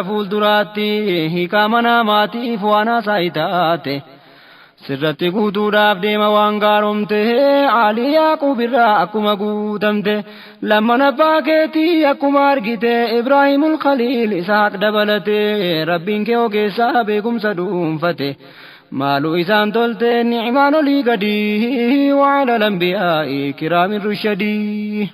Fuulduraatti hiikaa mana maatiif waan haasaa taate sirratti guutuudhaaf deema waan gaaromte Alii Yaaqub irraa akkuma guutamte lamman abbaa keetii akkuma argite Ibraahimul Khaliil Isaaq dabalate Rabbiin kee ogeessaa beekumsa dhuunfate maaluu isaan tolte ni'imaan olii gadii وعلى الأنبياء كرام الرشدي.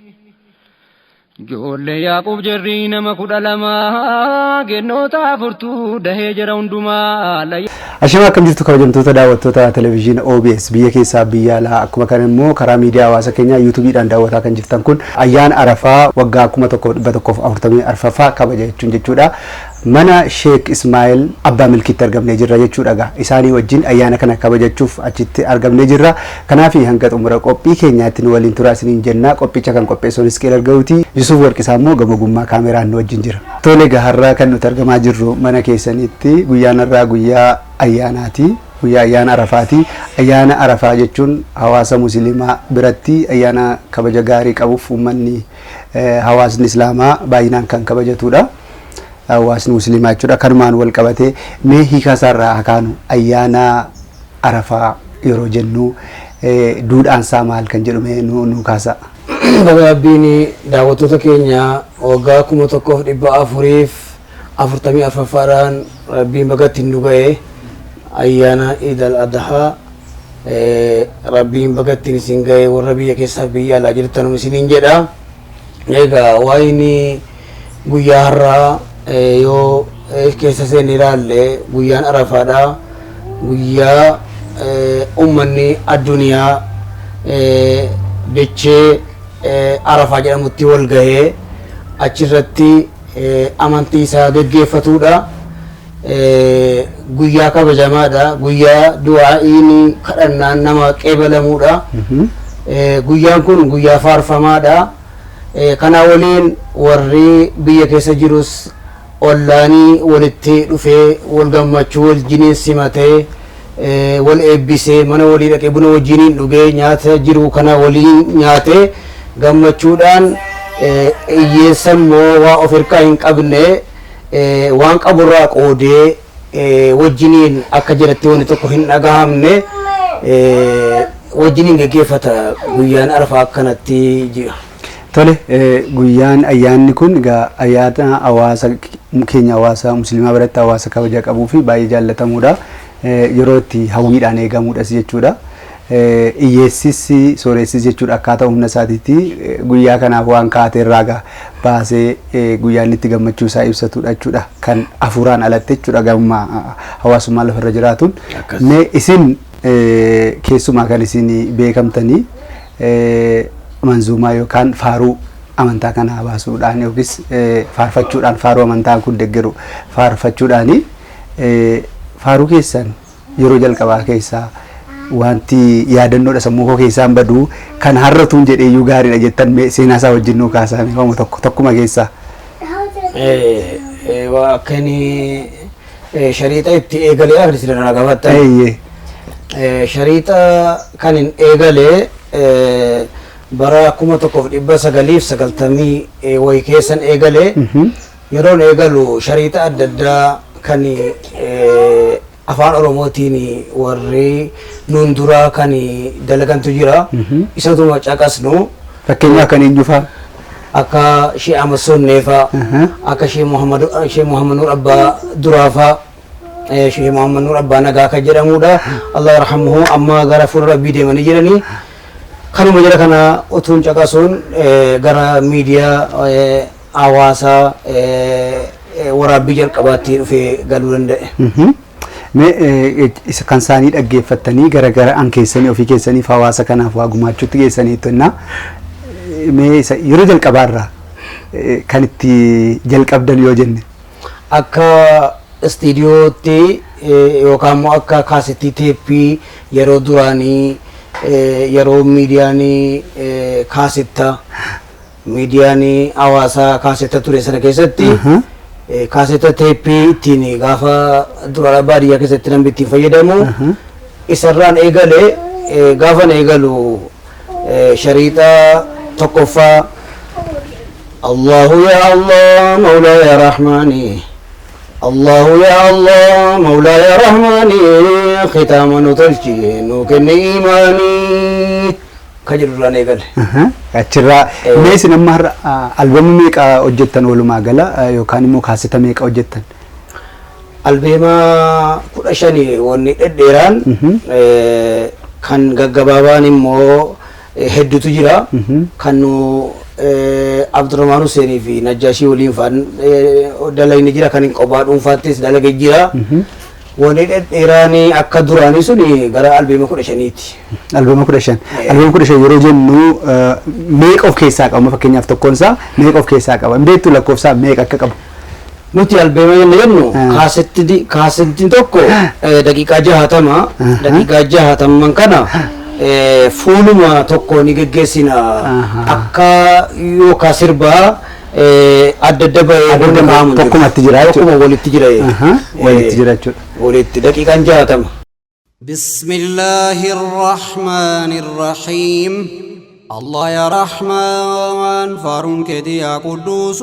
Ijoollee Yaaqub jarri nama 12 gennoota afurtuu dahee jira hundumaa. Ashama, akkam jirtu kabajamtoota daawwattoota televezyiina OBS biyya keessaa biyya alaa, akkuma kana immoo karaa miidiyaa hawaasa keenyaa yuutuubiidhaan daawwataa kan jirtan kun ayyaana Arafaa waggaa 1144ffaa kabaja jechuun jechuudha. Mana Sheek Ismaa'eel Abbaa Milkiitti argamnee jirra jechuudha gaa. Isaanii wajjin ayyaana kana kabajachuuf achitti argamnee jirra. Kanaaf hanga xumura qophii keenyaatti nu waliin turaa isiniin jenna. Qophicha kan qopheessuun Isqeel Arga'uuti. Yusuf Warqisaa immoo gama ogummaa kaameraan nu wajjin jira. Tole egaa, har'a kan nuti argamaa jirru mana keessanitti, guyyaan har'aa guyyaa ayyaanaati. Guyyaa ayyaana Arafaati. Ayyaana Arafaa jechuun hawaasa Musliimaa biratti ayyaana kabaja gaarii qabuuf uummanni hawaasni Islaamaa baay'inaan kan kabajatudha. Hawaasni Musliimaa jechuudha. Kanumaan wal qabatee mee hiikaa isaarraa haa kaanu. Ayyaana Arafaa yeroo jennu duudhaan isaa maal kan jedhu mee nu kaasa. Baga Rabbiin daawwattoota keenya waggaa 1444ffaadhaan Rabbiin baga ittiin nu ga'e. Ayyaana Iid al Adhaa Rabbiin baga ittiin isin ga'e, warra biyya keessaaf biyya alaa jirtan isiniin jedha. Egaa waa'een guyyaa har'aa yoo keessa seenne ilaalle, guyyaan Arafaadha. Guyyaa uummanni addunyaa dachee Arafaa jedhamutti wal gahee achirratti amantii isaa geggeeffatudha. Guyyaa kabajamaadha. Guyyaa du'aa'iin kadhannaan nama qeebalamuudha. Guyyaan kun guyyaa faarfamaadha. Kana waliin warri biyya keessa jirus ollaanii walitti dhufee wal gammachuu wajjiniin simatee, wal eebbisee, mana walii dhaqee buna wajjiniin dhugee, nyaata jiru kana waliin nyaatee gammachuudhaan, hiyyeessa immoo waa of hirkaa hin qabne waan qaburraa qoodee wajjiniin akka jedhatti wanti tokko hin dhagahamne wajjiniin geggeeffata. Guyyaan Arafaa akkanatti jira. Tole, guyyaan ayyaanni kun egaa ayyaana hawaasa keenya, hawaasa Musliimaa biratti hawaasa kabaja qabuu fi baay'ee jaallatamuudha. Yeroo itti hawwiidhaan eegamuudhas jechuudha. Hiyyeessis sooressis jechuudha akkaataa humna isaatiitti guyyaa kanaaf waan kaa'ate irraa gaa baasee guyyaan itti gammachuu isaa ibsatudha jechuudha. Kan hafuuraan alatti jechuudha gamma hawaasummaa lafarra jiraatuun. Mee isin keessumaa kan isin beekamtanii manzuumaa yookaan faaruu amantaa kanaa baasuudhaan yookiis faarfachuudhaan, faaruu amantaan kun deeggaru faarfachuudhaani, faaruu keessan yeroo jalqabaa keessaa wanti yaadannoodha sammuu koo keessaan baduu kan har'atuun jedheeyyuu gaariidha jettan mee seenaa isaa wajjin nuu kaasaa homa tokko tokkuma keessaa. Akka inni shariixa itti eegalee agarsiisa na gaafattan. Eeyyee. Shariixa kan hin eegale bara 1990 wayi keessan eegale. Yeroon eegalu shariixa adda addaa kan afaan Oromootiin warri nuun duraa kan dalagantu jira. Isatuma caqasnu. Fakkeenyaaf kan eenyu fa'a? Akka Shee Ahmad Sonnee fa'a, akka Shee Muhammad Shee Muhammad Nur Abbaa Duraa fa'a, Shee Muhammad Nur Abbaa Nagaa kan jedhamudha. Allah yarhamuhu, amma gara fuula Rabbii deemanii jiranii. Kanuma jala kana utuun caqasuun gara miidiyaa hawaasaa waraabbii jalqabaatti dhufee galuu danda'e. Mee isa kan isaanii dhaggeeffattanii gara gara an keessanii ofii keessaniif hawaasa kanaaf waa gumaachuutti geessanii tonnaa, mee isa yeroo jalqabaarraa kan itti jalqabdan yoo jenne. Akka istiidiyootti yookaan immoo akka kaasettii teeppii yeroo duraanii, yeroo miidiyaan kaasetta, miidiyaan hawaasaa kaasetta ture sana keessatti, kaasetta teeppii ittiin gaafa duraan baadiyyaa keessatti namni ittiin fayyadamu isarraan eegale. Gaafan eegalu shariixa tokkoffaa "Allahu ya Allah Mawlaa ya Rahmaani الله يا الله مولاي رحماني ختاما نتلشي نوكن إيماني كجر الله نيقل. Achirraa mee isin amma har'a albamii meeqa hojjettan walumaa gala yookaan immoo kaaseta meeqa hojjettan? Albeema 15 wanni dhedheeraan, kan gaggabaabaan immoo hedduutu jira. Kan nu Abdurrahmaan Huseenii fi Najjaashii waliin faan dalagni jira, kan hin qophaa dhuunfaattis dalage jira. Wanni dhedheeraan akka duraanii sun gara albeema 15ti. Albeema 15. Albeema 15 yeroo jennu meeqa of keessaa qaba? Fakkeenyaaf tokkoon isaa meeqa of keessaa qaba? Hin beektu lakkoofsaa meeqa akka qabu? Nuti albeema jennu kaasettiin tokko daqiiqaa 60, daqiiqaa 60n kana fuuluma tokko ni geggeessina, akka yookaan sirbaa adda adda bahee kaa'amu. Tokkumatti jira jechuudha. Tokkuma walitti jira. Walitti jira jechuudha. Walitti daqiiqaan 60. بسم الله الرحمن الرحيم الله يا رحمن فارون كدي يا قدوس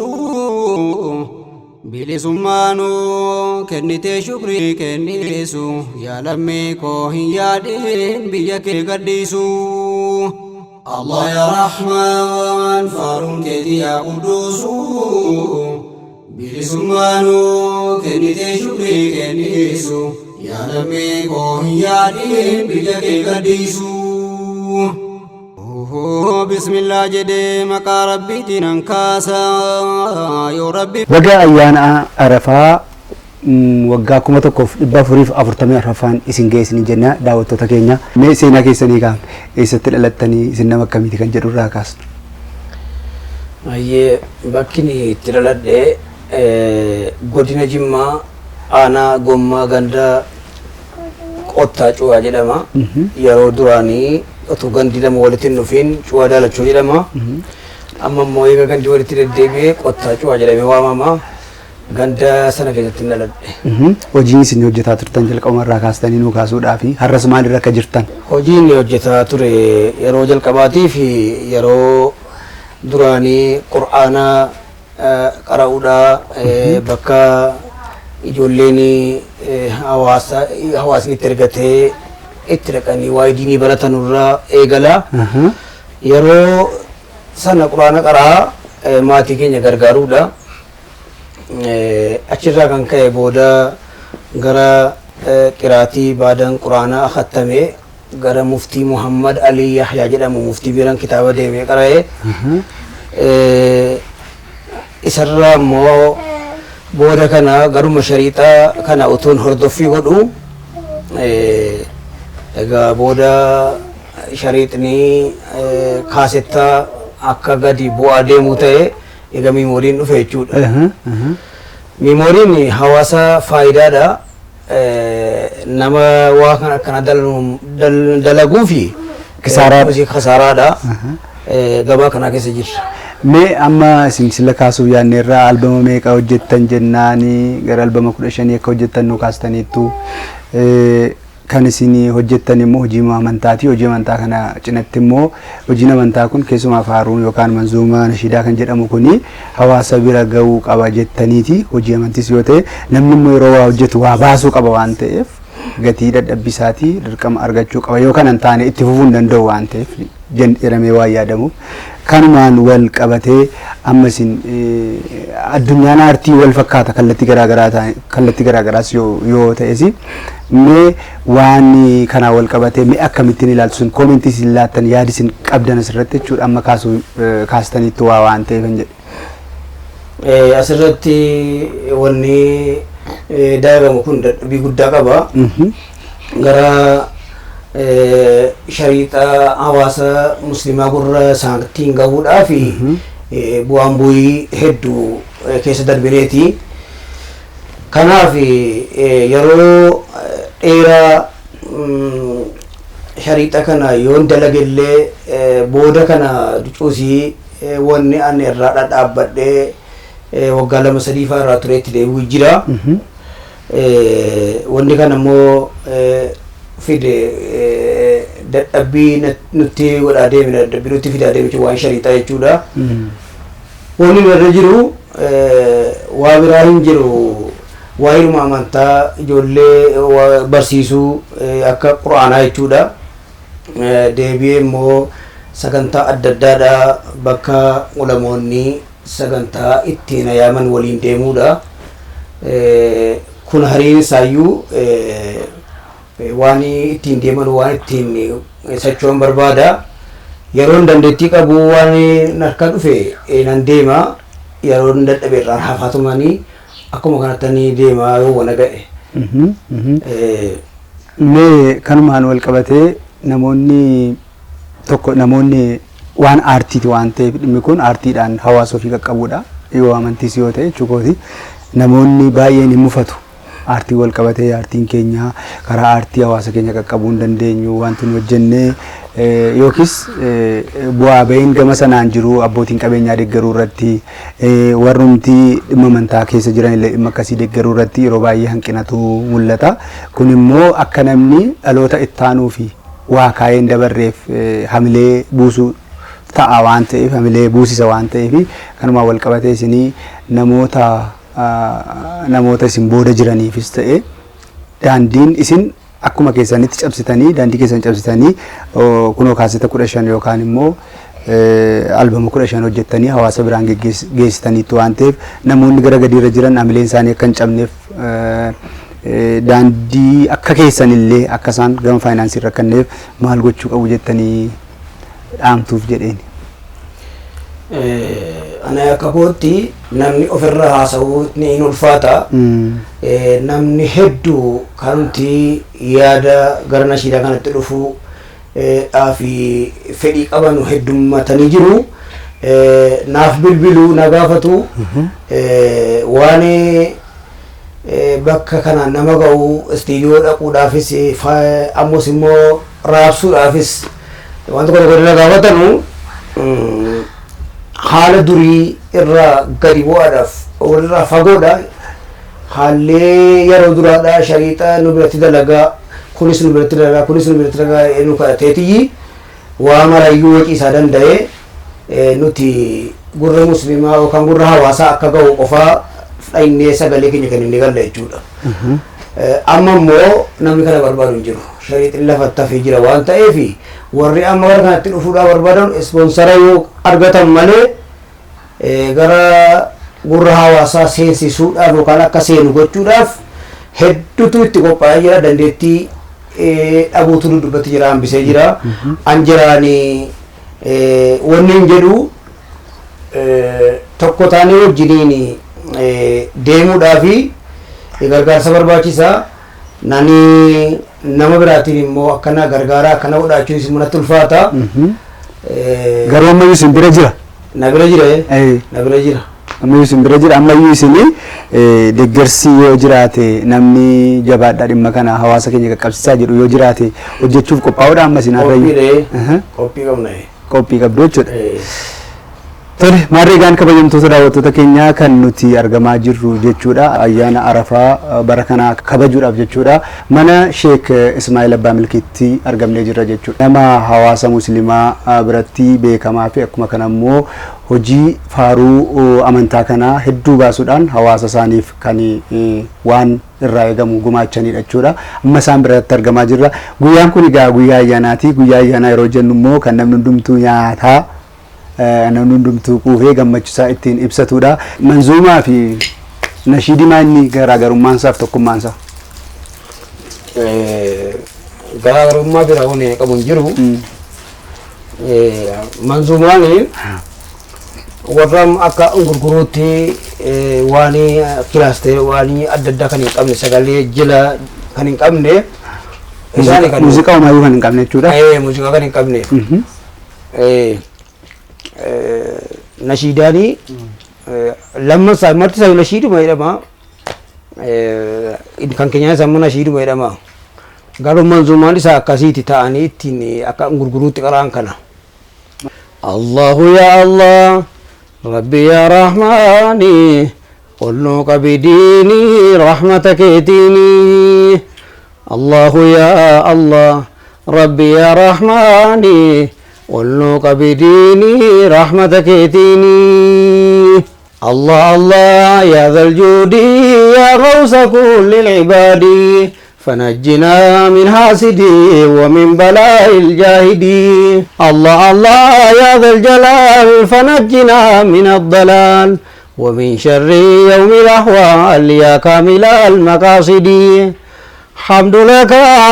bilisummaanuu kennitee shukrii kenniisu yaa lammii koo hin yaadin biyya kee gadhiisu. Allah ya Rahman faaruun keetii yaa Quduusu bilisummaanuu kennitee shukrii kenniisu yaa lammii koo hin yaadin biyya kee gadhiisu. Bismillah jedhee maqaa rabbiitiin an kaasa yoo rabbi. Baga ayyaana Arafaa waggaa 1444ffaan isin ga'e isin jenna daawwattoota keenya. Mee seenaa keessanii kaafne, eessatti dhalattanii, isin nama akkamiiti kan jedhu irraa kaasnu. Ayyee, bakki inni itti dhaladhe godina Jimmaa, aanaa Gommaa, ganda Qottaa Cuwaa jedhama. Yeroo duraanii otoo gandi lama walitti hin dhufiin Cuwaa Daalachoo jedhama. Amma immoo eega gandi walitti deddeebi'ee Qottaa Cuwaa jedhamee waamama. Ganda sana keessatti hin dhaladhe. Hojiin isin hojjetaa turtan jalqabuma irraa kaastanii nuu kaasuudhaa fi har'as maalirra akka jirtan? Hojiin inni hojjetaa ture yeroo jalqabaatii fi yeroo duraanii qur'aana qara'uudha, bakka ijoolleen hawaasa hawaasni itti ergatee itti dhaqanii waa'ee diinii baratan irraa eegala. Yeroo sana qur'aana qaraa maatii keenya gargaaruudha. Achirraa kan ka'e booda gara qiraatii baadan quraanaa akhattamee gara muftii Muhammad Ali Yahyaa jedhamu muftii biran kitaaba deemee qara'e. Isarraa immoo booda kana garuma shariixaa kana utuun hordoffii godhu, egaa booda shariixni kaasettaa akka gadi bu'aa deemu ta'e, egaa miimooriin dhufe jechuudha. Miimooriin hawaasa faayidaadha. Nama waa kan akkana dalaguu fi Kisaaraadha. Kasaaraadha. Gabaa kana keessa jirra. Mee amma isin sila kaasuuf yaadne irraa albama meeqa hojjettan jennaani gara albama 15 akka hojjettan nu kaastaniittu, kan isin hojjettan immoo hojii amantaati. Hojii amantaa kana cinatti immoo hojiin amantaa kun keessumaa faaruun yookaan manzuumaa nashiidaa kan jedhamu kuni hawaasa bira gahuu qaba jettaniiti. Hojii amantiis yoo ta'e namni immoo yeroo waa hojjetu waa baasuu qaba waan ta'eef gatii dadhabbiisaatii dirqama argachuu qaba, yoo kana hin taane itti fufuu hin danda'u waan ta'eef jedhamee waan yaadamuuf kanumaan wal qabatee amma isin addunyaan aartii wal fakkaata kallattii garaagaraa ta'e, kallattii garaagaraas yoo ta'es, mee waan kanaan wal qabatee mee akkamittiin ilaaltu sun, koomentii isin laattan, yaadi isin qabdan asirratti jechuudha, amma kaasuu kaastaniitti waa waan ta'eef hin jedhe. Asirratti wanni dalagamu kun dadhabbii guddaa qaba. Gara shariixa hawaasa muslimaa gurra isaaniitiin gahuudhaaf bu'aan bu'ii hedduu keessa darbineeti. Kanaaf yeroo dheeraa shariixa kana yoon dalagellee booda kana cuusii wanni ani irraa dhadhaabbadhee waggaa 2 3 fa'aa irraa tureetti deebi'u jira. Wanni kana immoo fide dadhabbii nutti godhaa deeme, dadhabbii nutti fidaa deeme jechuun waan shariixaa jechuudha. Wanni nu irra jiru waa biraa hin jiru. Waa'eedhuma amantaa ijoollee barsiisuu akka quraanaa jechuudha. Deebi'ee immoo sagantaa adda addaadha bakka ulamoonni sagantaa ittiin yaaman waliin deemuudha. Kun hariin isaayyuu waan ittiin deeman, waan ittiin socho'an barbaada. Yeroon dandeettii qabu waan harka dhufe nan deema. Yeroon dadhabe irraan hafaatumanii akkuma kanatti deema yoo wana ga'e. Mee kanumaan wal qabatee namoonni tokko, namoonni waan aartiiti waan ta'eef, dhimmi kun aartiidhaan hawaasa ofii qaqqabuudha, yoo amantiis yoo ta'e jechuukooti, namoonni baay'een hin mufatu. Aartii wal qabatee aartiin keenya karaa aartii hawaasa keenya qaqqabuu hin dandeenyu, wanti nu hojjennee yookiis bu'aa bahiin gama sanaan jiru, abbootiin qabeenyaa deeggaruu irratti, warrumti dhimma amantaa keessa jiran illee dhimma akkasii deeggaruu irratti yeroo baay'ee hanqinatu mul'ata. Kun immoo akka namni dhaloota ittaanuu fi waa kaa'ee hin dabarreef hamilee buusuu ta'a waan ta'eef, hamilee buusisa waan ta'eef, kanumaan wal qabatee isinii namoota isin booda jiraniifis ta'e, daandiin isin akkuma keessanitti cabsitanii, daandii keessan cabsitanii kunoo kaaseta 15 yookaan immoo albama 15 hojjettanii hawaasa biraan geessitaniitu waan ta'eef, namoonni gara gadiirra jiran hamileen isaanii akka hin cabneef, daandii akka keessanillee akka isaan gama faayinaansii rakkanneef maal gochuu qabu jettanii dhaamtuuf jedheen. Ana akka kootti namni ofirra haasa'uu ni hin ulfaata. Namni hedduu kanumti yaada gara nashiidaa kanatti dhufu fi fedhii qabanu heddummatanii jiru. Naaf bilbiluu na gaafatu. Waan bakka kanaan nama ga'u istiidiyoo dhaquudhaafis ammos immoo raabsuudhaafis waan tokko tokko na gaafatanu, haala durii irraa gadi bu'aadhaaf walirraa fagoodha. Haalli yeroo duraadha shariixa nu biratti dalagaa, kunis nu biratti dalagaa, kunis nu biratti dalagaa, nu kadhateetiyyi waa marayyuu wacii isaa danda'e nuti gurra musliimaa yookaan gurra hawaasaa akka ga'u qofaa dhaynee sagalee keenya kan inni galla jechuudha. Amma immoo namni kana barbaadu hin jiru. Shariixni lafatti hafee jira waan ta'eef, warri amma gara kanatti dhufuudhaaf barbaadan ispoonsara yoo argatan malee gara gurra hawaasaa seensisuudhaaf yookaan akka seenu gochuudhaaf hedduutu itti qophaa'ee jira. Dandeettii dhabuutu duddubbatti jira, hambisee jira. An jiraanii wanni hin jedhu, tokko taanee wajjiniin deemuudhaafi gargaarsa barbaachisaa. Nani nama biraatiin immoo akkana gargaaraa akkana godhaachuunis immoo natti ulfaata. Garuu ammayyuu isin bira jira. Na bira jira. Na bira jira. Ammayyuu isin bira jira. Ammayyuu isin deeggarsi yoo jiraate, namni jabaadhaa dhimma kana hawaasa keenya qaqqabsiisaa jedhu yoo jiraate, hojjechuuf qophaa'uudha amma isin har'ayyuu. Qophii qabna. Qophii qabdu jechuudha. Tole, maarree egaan kabajamtoota daawwattoota keenyaa, kan nuti argamaa jirru jechuudha ayyaana Arafaa bara kanaa kabajuudhaaf jechuudha mana Sheek Ismaa'il Abbaa Milkiitti argamnee jirra jechuudha. Nama hawaasa musliimaa biratti beekamaa fi akkuma kana immoo hojii faaruu amantaa kanaa hedduu baasuudhaan hawaasa isaaniif kan waan irraa eegamu gumaachanidha jechuudha. Amma isaan biratti argamaa jirra. Guyyaan kun egaa guyyaa ayyaanaati. Guyyaa ayyaanaa yeroo jennu immoo kan namni hundumtuu nyaataa, namni hundumtuu quufee gammachuusaa ittiin ibsatudha. Manzuumaa fi nashiidimaa inni garaagarummaan isaaf tokkummaan isaa? Garaagarummaa biraa wanni qabu hin jiru. Manzuumaan warra akka gurguruutti waan kilaas ta'e, waan adda addaa kan hin qabne, sagalee jila kan hin qabne isaani kan Muuziqaa homaayyuu kan hin qabne jechuudha. Muuziqaa kan hin qabne. Nashiidaanii lamman isaa marti isaa nashiiduma jedhama. Kan keenyaa isaa immoo nashiiduma jedhama. Garuu manzuumaan isaa akkasiiti ta'anii ittiin akka gurguruutti qara'an kana. Allahu ya Allah, Rabbi ya Rahmani, qulnuu qabidini rahmata keetiini. Allahu ya Allah, Rabbi ya Rahmani, qulnuu qabidini rahmata keetiini. الله الله يا ذا الجود يا غوث كل العباد فنجنا من حاسدي ومن بلاء الجاهد الله الله يا ذا الجلال فنجنا من الضلال ومن شر يوم الأحوال يا كامل المقاصد حمد لك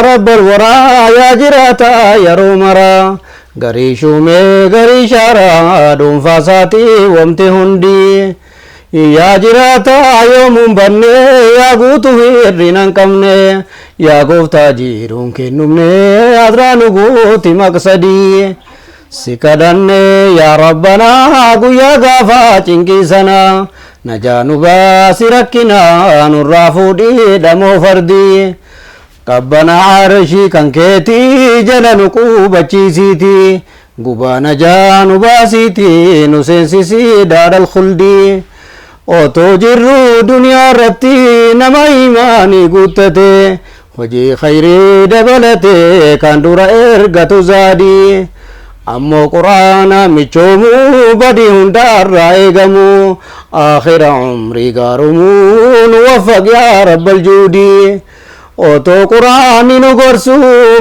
رب الورى يا جراتا يا رومرا garii shuumee garii shaaraa dhuunfaasaati wamti hundi yaa jiraataa yoomuun banne yaa guutuu hir'ina hin qabne yaa gooftaa jiruun kennumne adraa nu guuti maqsadii si kadhanne yaa rabbanaa guyyaa gaafaa cinqiisana najaa nu baasi rakkinaa nurraa fuudhii dhamoo fardii qabbana arshii kan keetii jala nu qubachiisiiti gubaa najaa nu baasiiti nu seensisii daadhal khuldii otoo jirru duniyaa irratti nama imaanii guuttate hojii khayrii dabalate kan dura ergatu zaadii ammoo quraana michoomuu badii hundaarraa eegamu aakhira umrii gaarumuu nu waffaq yaa rabbal juudii otoo quraanni nu gorsu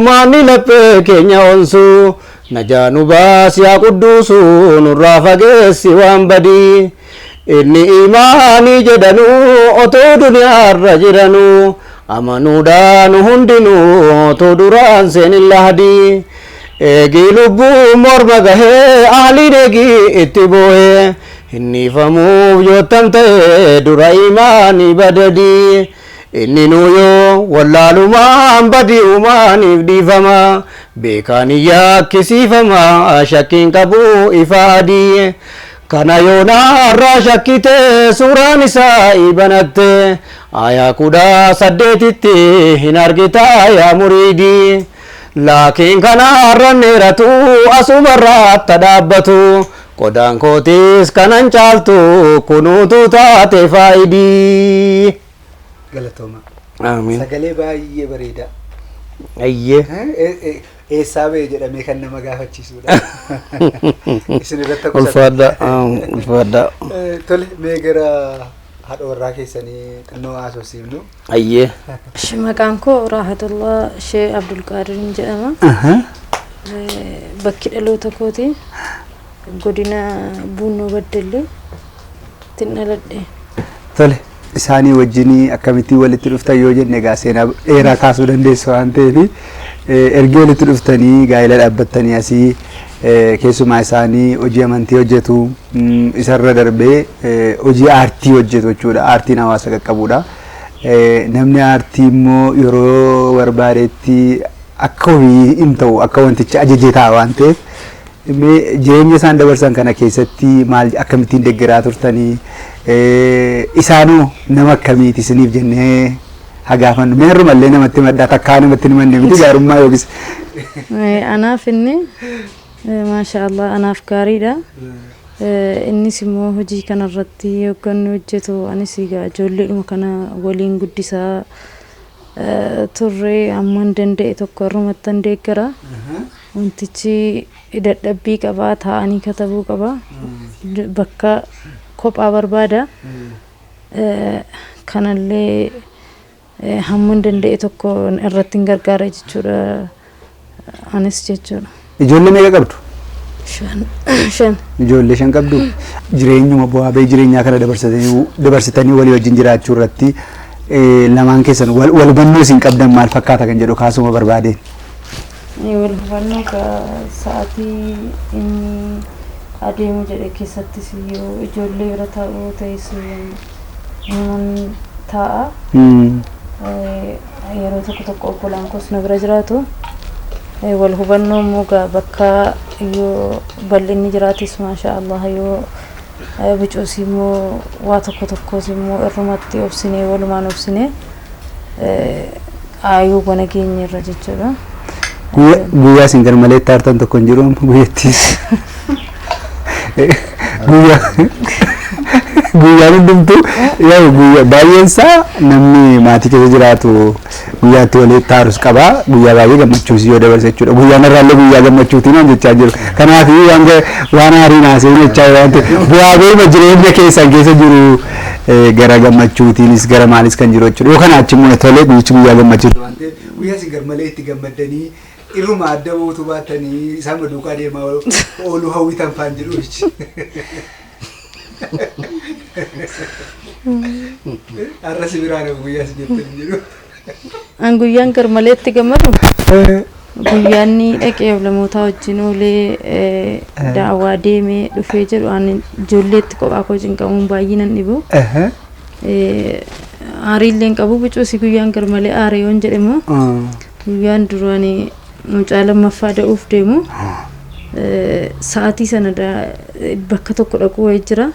maanni laphee keenya onsu najaa nu baas yaa qudduusu nurraa fageessi waan badii inni imaanii jedhanu otoo duniyaarra jiranu amanuudhaan hundinuu otoo duraan seenin lahdii eegii lubbuu morma gahee ahliin eegii itti boohee hinniifamuuf yoottam ta'e dura imaanii badadii inni nuuyoo wallaalumaan badii uumaaniif dhiifama beekaan yakkisiifama shakkiin qabu ifa adii kana yoonaarraa shakkite suuraan isaa ibanatte ayaa 18tti hin argitaa yaa muriidii laakiin kanaarra dheeratu asumarraa dhaabbatu qodaan kootis kanan caaltu kunuutu taate faayidii. Galatooma. Amiin. Sagalee baay'ee bareedaa. Ayyee. Eessaa ba'e jedhamee kan nama gaafachiisudha. Isin irratti akka Ulfaadha. Ulfaadha. Tole, mee gara haadha warraa keessanii xinnoo haasofsiifnu. Ayyee. Maqaan koo Raahatullah Shee Abdulqaadirin jedhama. Bakki dhaloota kooti godina Buunoo Baddallee ittiin dhaladhe. Tole, isaanii wajjin akkamittiin walitti dhuftan yoo jenne egaa seenaa dheeraa kaasuu dandeessu waan ta'eef, ergi walitti dhuftanii gaa'ela dhaabbattanii asii keessumaa isaanii hojii amantii hojjetu, isarra darbee hojii aartii hojjetu jechuudha. Aartiin hawaasa qaqqabudha. Namni aartii immoo yeroo barbaadetti akka ofii hin ta'u, akka wantichi ajajee ta'a waan ta'eef, mee jireenya isaan dabarsan kana keessatti maal akkamittiin deeggaraa turtanii, isaanoo nama akkamiiti isiniif jennee hagaafannu. Mee har'umallee namatti maddaa takkaa namatti himanne miti gaarummaa yookiis. Anaaf inni maasha Allah anaaf gaariidha. Innis immoo hojii kanarratti yogganni hojjetu anis egaa ijoolleedhuma kana waliin guddisaa turre, amman danda'e tokko irrumattan deeggara. Wantichi dadhabbii qabaa, taa'anii katabuu qaba. Bakka kophaa barbaada. Kanallee hamman danda'e tokko irratti hin gargaara jechuudha. Anis jechuudha. Ijoollee meeqa qabdu? Shan. Shan. Ijoollee shan qabdu. Jireenyuma bu'aa bahii jireenyaa kana dabarsitanii walii wajjin jiraachuu irratti lamaan keessan wal hubannoo isin qabdan maal fakkaata kan jedhu kaasuma barbaadeen. Wal hubannoo sa'aatii inni adeemu jedhe keessattis yoo ijoollee bira taa'uu ta'es naman taa'a. Yeroo tokko tokko obbolaan koos na bira jiraatu. Wal hubannoo immoo bakka yoo bal'inni jiraates maasha Allah, yoo bicuus immoo waa tokko tokkos immoo irrumatti obsinee walumaan obsinee aayuu gona keenya irra jechuudha. Guyyaa isin garmalee itti aartan tokko hin jiru amma guyyattiis. Guyyaa Guyyaan hundumtuu yaa guyyaa baay'een isaa namni maatii keessa jiraatu guyyaatti walitti taarus qaba. Guyyaa baay'ee gammachuus yoo dabarse jechuudha. Guyyaan irraallee guyyaa gammachuutiin waan jechaa jiru. Kanaaf waan waan haariin haasa'in jechaa waan ta'eef bu'aa beema jireenya keessan keessa jiru gara gammachuutiinis gara maalis kan jiru jechuudha. Yoo kana achi immoo tolee guyyichi guyyaa gammachuuti. Waan ta'eef guyyaa isin garmalee itti gammaddanii irruma adda bootu baatanii isaan duukaa deemaa ooluu hawwitan faan jedhu jechuudha. Har'a si biraan guyyaa si jettan jedhu. An guyyaan garmaleetti gammadu guyyaan ni dhaqee lamoota wajjin oolee daawwaa deemee dhufee jedhu an ijoolleetti kophaa koo cinqamuun baay'inaan dhibu. Aariillee hin qabu bicuusi guyyaan garmalee aare yoon jedhemu guyyaan duraan mucaa lammaffaa da'uuf deemu sa'aatii sana bakka tokko dhaquu wayii jira.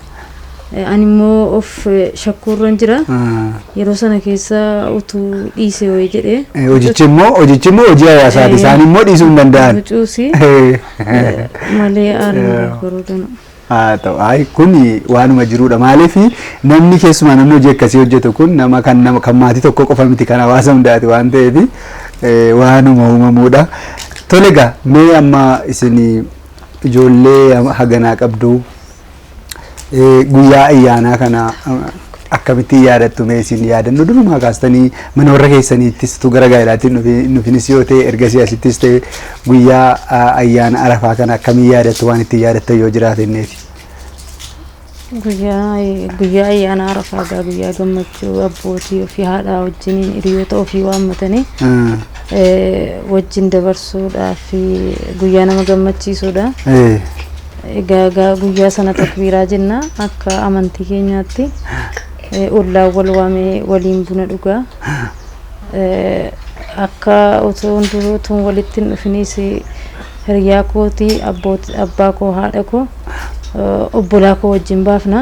Ani immoo of shakkuurran jira. Yeroo sana keessa utuu dhiise wayii jedhee. Hojichi immoo hojii hawaasaati. Isaan immoo dhiisuu hin danda'an. Bicuusi malee aariin garuu dana. Haa ta'u hayi kun waanuma jiruudha. Maaliif namni keessumaa namni hojii akkasii hojjetu kun nama kan nama kan maatii tokko qofa miti kan hawaasa hundaati waan ta'eef waanuma uumamuudha. Tole egaa mee amma isin ijoollee haganaa qabdu guyyaa ayyaanaa kana akkamittiin yaadattu mee isin yaadannoo durumaa kaastanii mana warra keessaniittis utuu gara gaa'elaatti nufinis yoo ta'e ergasii asittis ta'e guyyaa ayyaana arafaa kana akkamiin yaadattu waan ittiin yaadattan yoo jiraate inneeti. Guyyaa ayyaana arafaa gaa guyyaa gammachuu abbootii ofii haadhaa wajjiniin hiriyoota ofii waammatanii wajjin dabarsuudhaaf guyyaa nama gammachiisuudha. Egaa guyyaa sana takbiiraa jenna akka amantii keenyaatti ollaan wal waamee waliin buna dhugaa. Akka otoo hunduu walitti hin dhufinis hiriyaa kootii abbaa koo haadha koo obbolaa koo wajjin baafna.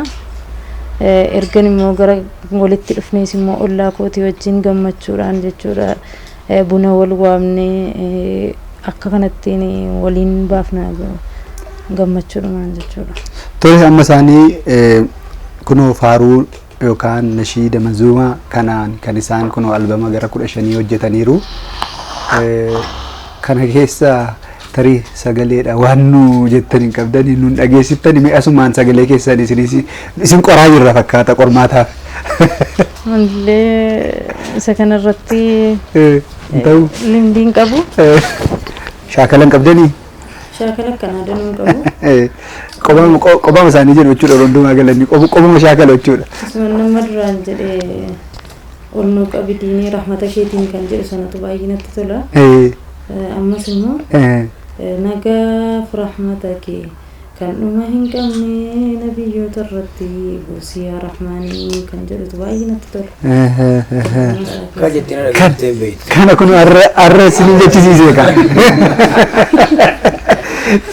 Ergan immoo gara walitti dhufnes immoo ollaa kootii wajjin gammachuudhaan jechuudha buna wal waamnee akka kanattiin waliin baafna gammachuudhumaan jechuudha. Tole amma isaanii kunoo faaruu yookaan nashiida manzuumaa kanaan kan isaan kunoo albama gara 15 hojjetaniiru. Kana keessa tarii sagaleedha waan nu jettan hin qabdanii nun dhageessittani mee asumaan sagalee keessan isin qoraa jirra fakkaata qormaataaf. Mallee isa kanarratti limdii hin qabu. Shaakala hin qabdanii? Shaakala akkanaa danuu hin qabu. Qobama isaanii jedhu jechuudha hundumaa galanii qobama shaakala jechuudha. Isuma nama duraan jedhee ol nuu qabi diinii rahmata keetiin kan jedhu sanatu baay'ee natti tola. Ammas immoo nagaaf rahmata kee kan dhuma hin qabne nabiyyoota irratti buusii yaa rahmaanii kan jedhutu baay'ee natti tola. Akka jettee na dhageessitee beektu. Kana kun har'a isin jechisiise kan.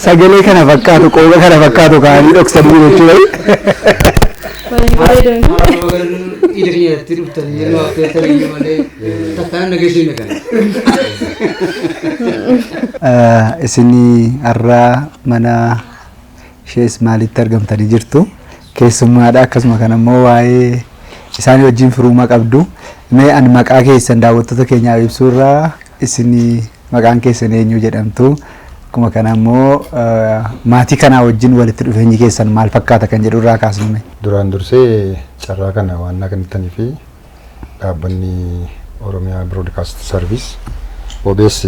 Sagalee kana fakkaatu qooqa kana fakkaatu kaa'anii dhoksanii jechuudha. Baay'ee bareeda. Ija keenyatti dhuftanii yeroo affeertanii malee takkaan dhageessuu hin dhaqan. Isin har'a mana ishee Ismaalitti argamtanii jirtu. Keessummaadha akkasuma kan ammoo waa'ee isaanii wajjin firuuma qabdu. Mee ani maqaa keessan daawwattoota keenyaaf ibsuurraa isin maqaan keessan eenyu jedhamtu? Akkuma kana ammoo maatii kanaa wajjin walitti dhufeenyi keessan maal fakkaata kan jedhu irraa kaasnume. Duraan dursee carraa kana waan naa kennitanii fi dhaabbanni Oromiyaa Broadcast Service OBS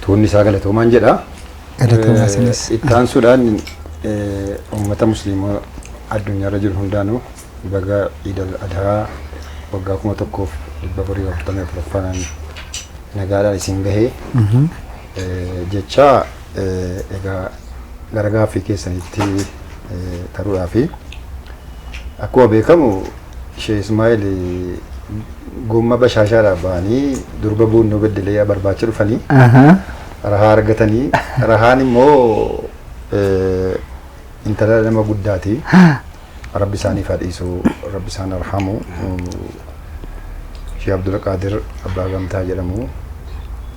tuunni isaa galatoomaan jedha. Galatoomaa isinis. Itti aansuudhaan uummata musliimaa addunyaarra jiru hundaanuu baga Iid al-Adhaa waggaa 1444 nagaadhaan isin gahee jecha egaa gara gaaffii keessanitti taruudhaa fi akkuma beekamu Sheekh Ismaa'eel gomma bashaashaadhaa ba'anii durba buunnoo beddelee barbaacha dhufanii rahaa argatanii rahaan immoo intala nama guddaati. Rabbi isaaniif haa dhiisu, Rabbi isaan arhamu. Sheekh Abdulqaadir Abbaa Gamtaa jedhamu.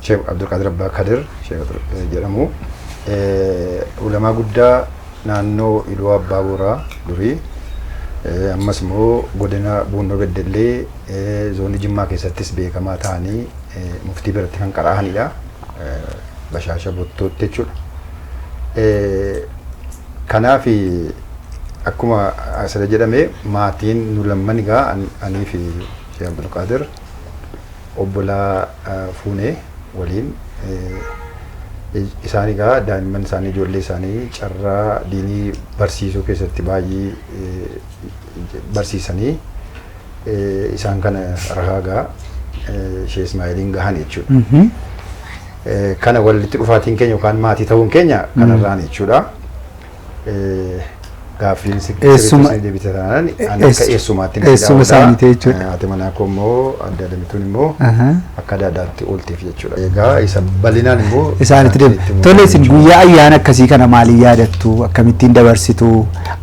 Sheekh Abdulqaadir Abbaa Kadir jedhamu. Ulamaa guddaa naannoo Iluu Abbaa Booraa durii Ammas immoo godina Buunnoo Beddellee zoonii Jimmaa keessattis beekamaa ta'anii muftii biratti kan qara'anidha. Bashaasha Bottootti jechuudha. Kanaaf akkuma asirra jedhame maatiin nu lamman egaa anii fi Sheekh Abdulqaadir obbolaa fuunee waliin isaan egaa daa'imman isaanii ijoollee isaanii carraa diinii barsiisuu keessatti baay'ee barsiisanii isaan kana rahaa gaa Sheekh Ismaa'iliin gahan jechuudha. Kana walitti dhufaatiin keenya yookaan maatii ta'uun keenya kanarraan jechuudha. Gaaffiin sirriitti deebite taanaan ani akka eessumaatti ni Eessuma isaaniiti jechuudha. Haati manaa koo immoo adda adamituun immoo akka adaadaatti oolteef jechuudha. Egaa isa bal'inaan immoo Isaanitti deema. Tole, isin guyyaa ayyaana akkasii kana maaliin yaadattu? Akkamittiin dabarsitu?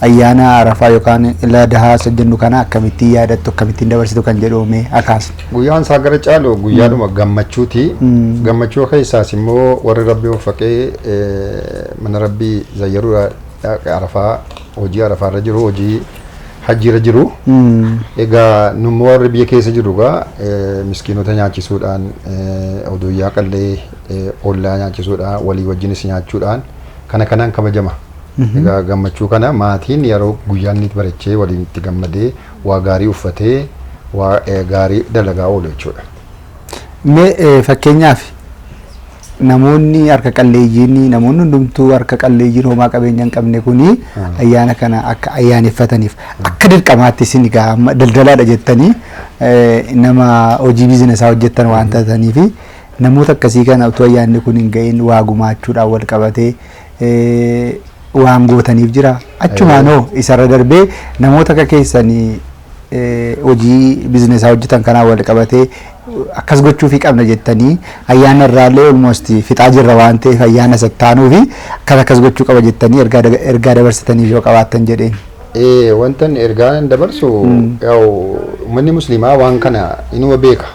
Ayyaana Arafaa yookaan Ladahaa isa jennu kana akkamittiin yaadattu? Akkamittiin dabarsitu kan jedhu mee akaasni. Guyyaan isaa gara caalu guyyaadhuma gammachuuti. Gammachuu keessaas immoo warri Rabbii waffaqee mana Rabbii zayyaruu Arafaa, hojii Arafaa irra jiru, hojii hajji irra jiru. Egaa nummoo warri biyya keessa jiru egaa miskiinota nyaachisuudhaan, oduyyaa qallee ollaa nyaachisuudhaan, walii wajjinis nyaachuudhaan kana kanaan kabajama. Egaa gammachuu kana maatiin yeroo guyyaan inni barechee waliin itti gammadee waa gaarii uffatee waa gaarii dalagaa oolu jechuudha. Mee fakkeenyaaf namoonni harka qalleeyyiin, namoonni hundumtuu harka qalleeyyiin homaa qabeenya hin qabne kuni ayyaana kana akka ayyaaneffataniif akka dirqamaatti isin egaa amma daldalaadha jettanii nama hojii biizinesaa hojjettan waan taataniif, namoota akkasii kana utuu ayyaanni kun hin ga'iin waa gumaachuudhaan wal qabatee waan gootaniif jira. Achumaanoo isarra darbee namoota akka keessanii hojii biizinesaa hojjetan kanaan wal qabatee akkas gochuufii qabna jettanii, ayyaana irraallee almost fixaa jirra waan ta'eef, ayyaana sattaanuufi akkas akkas gochuu qaba jettanii ergaa dabarsitaniif yoo qabaattan jedheen. Wantan ergaan dabarsu, yaa'u uummanni musliimaa waan kana inuma beeka.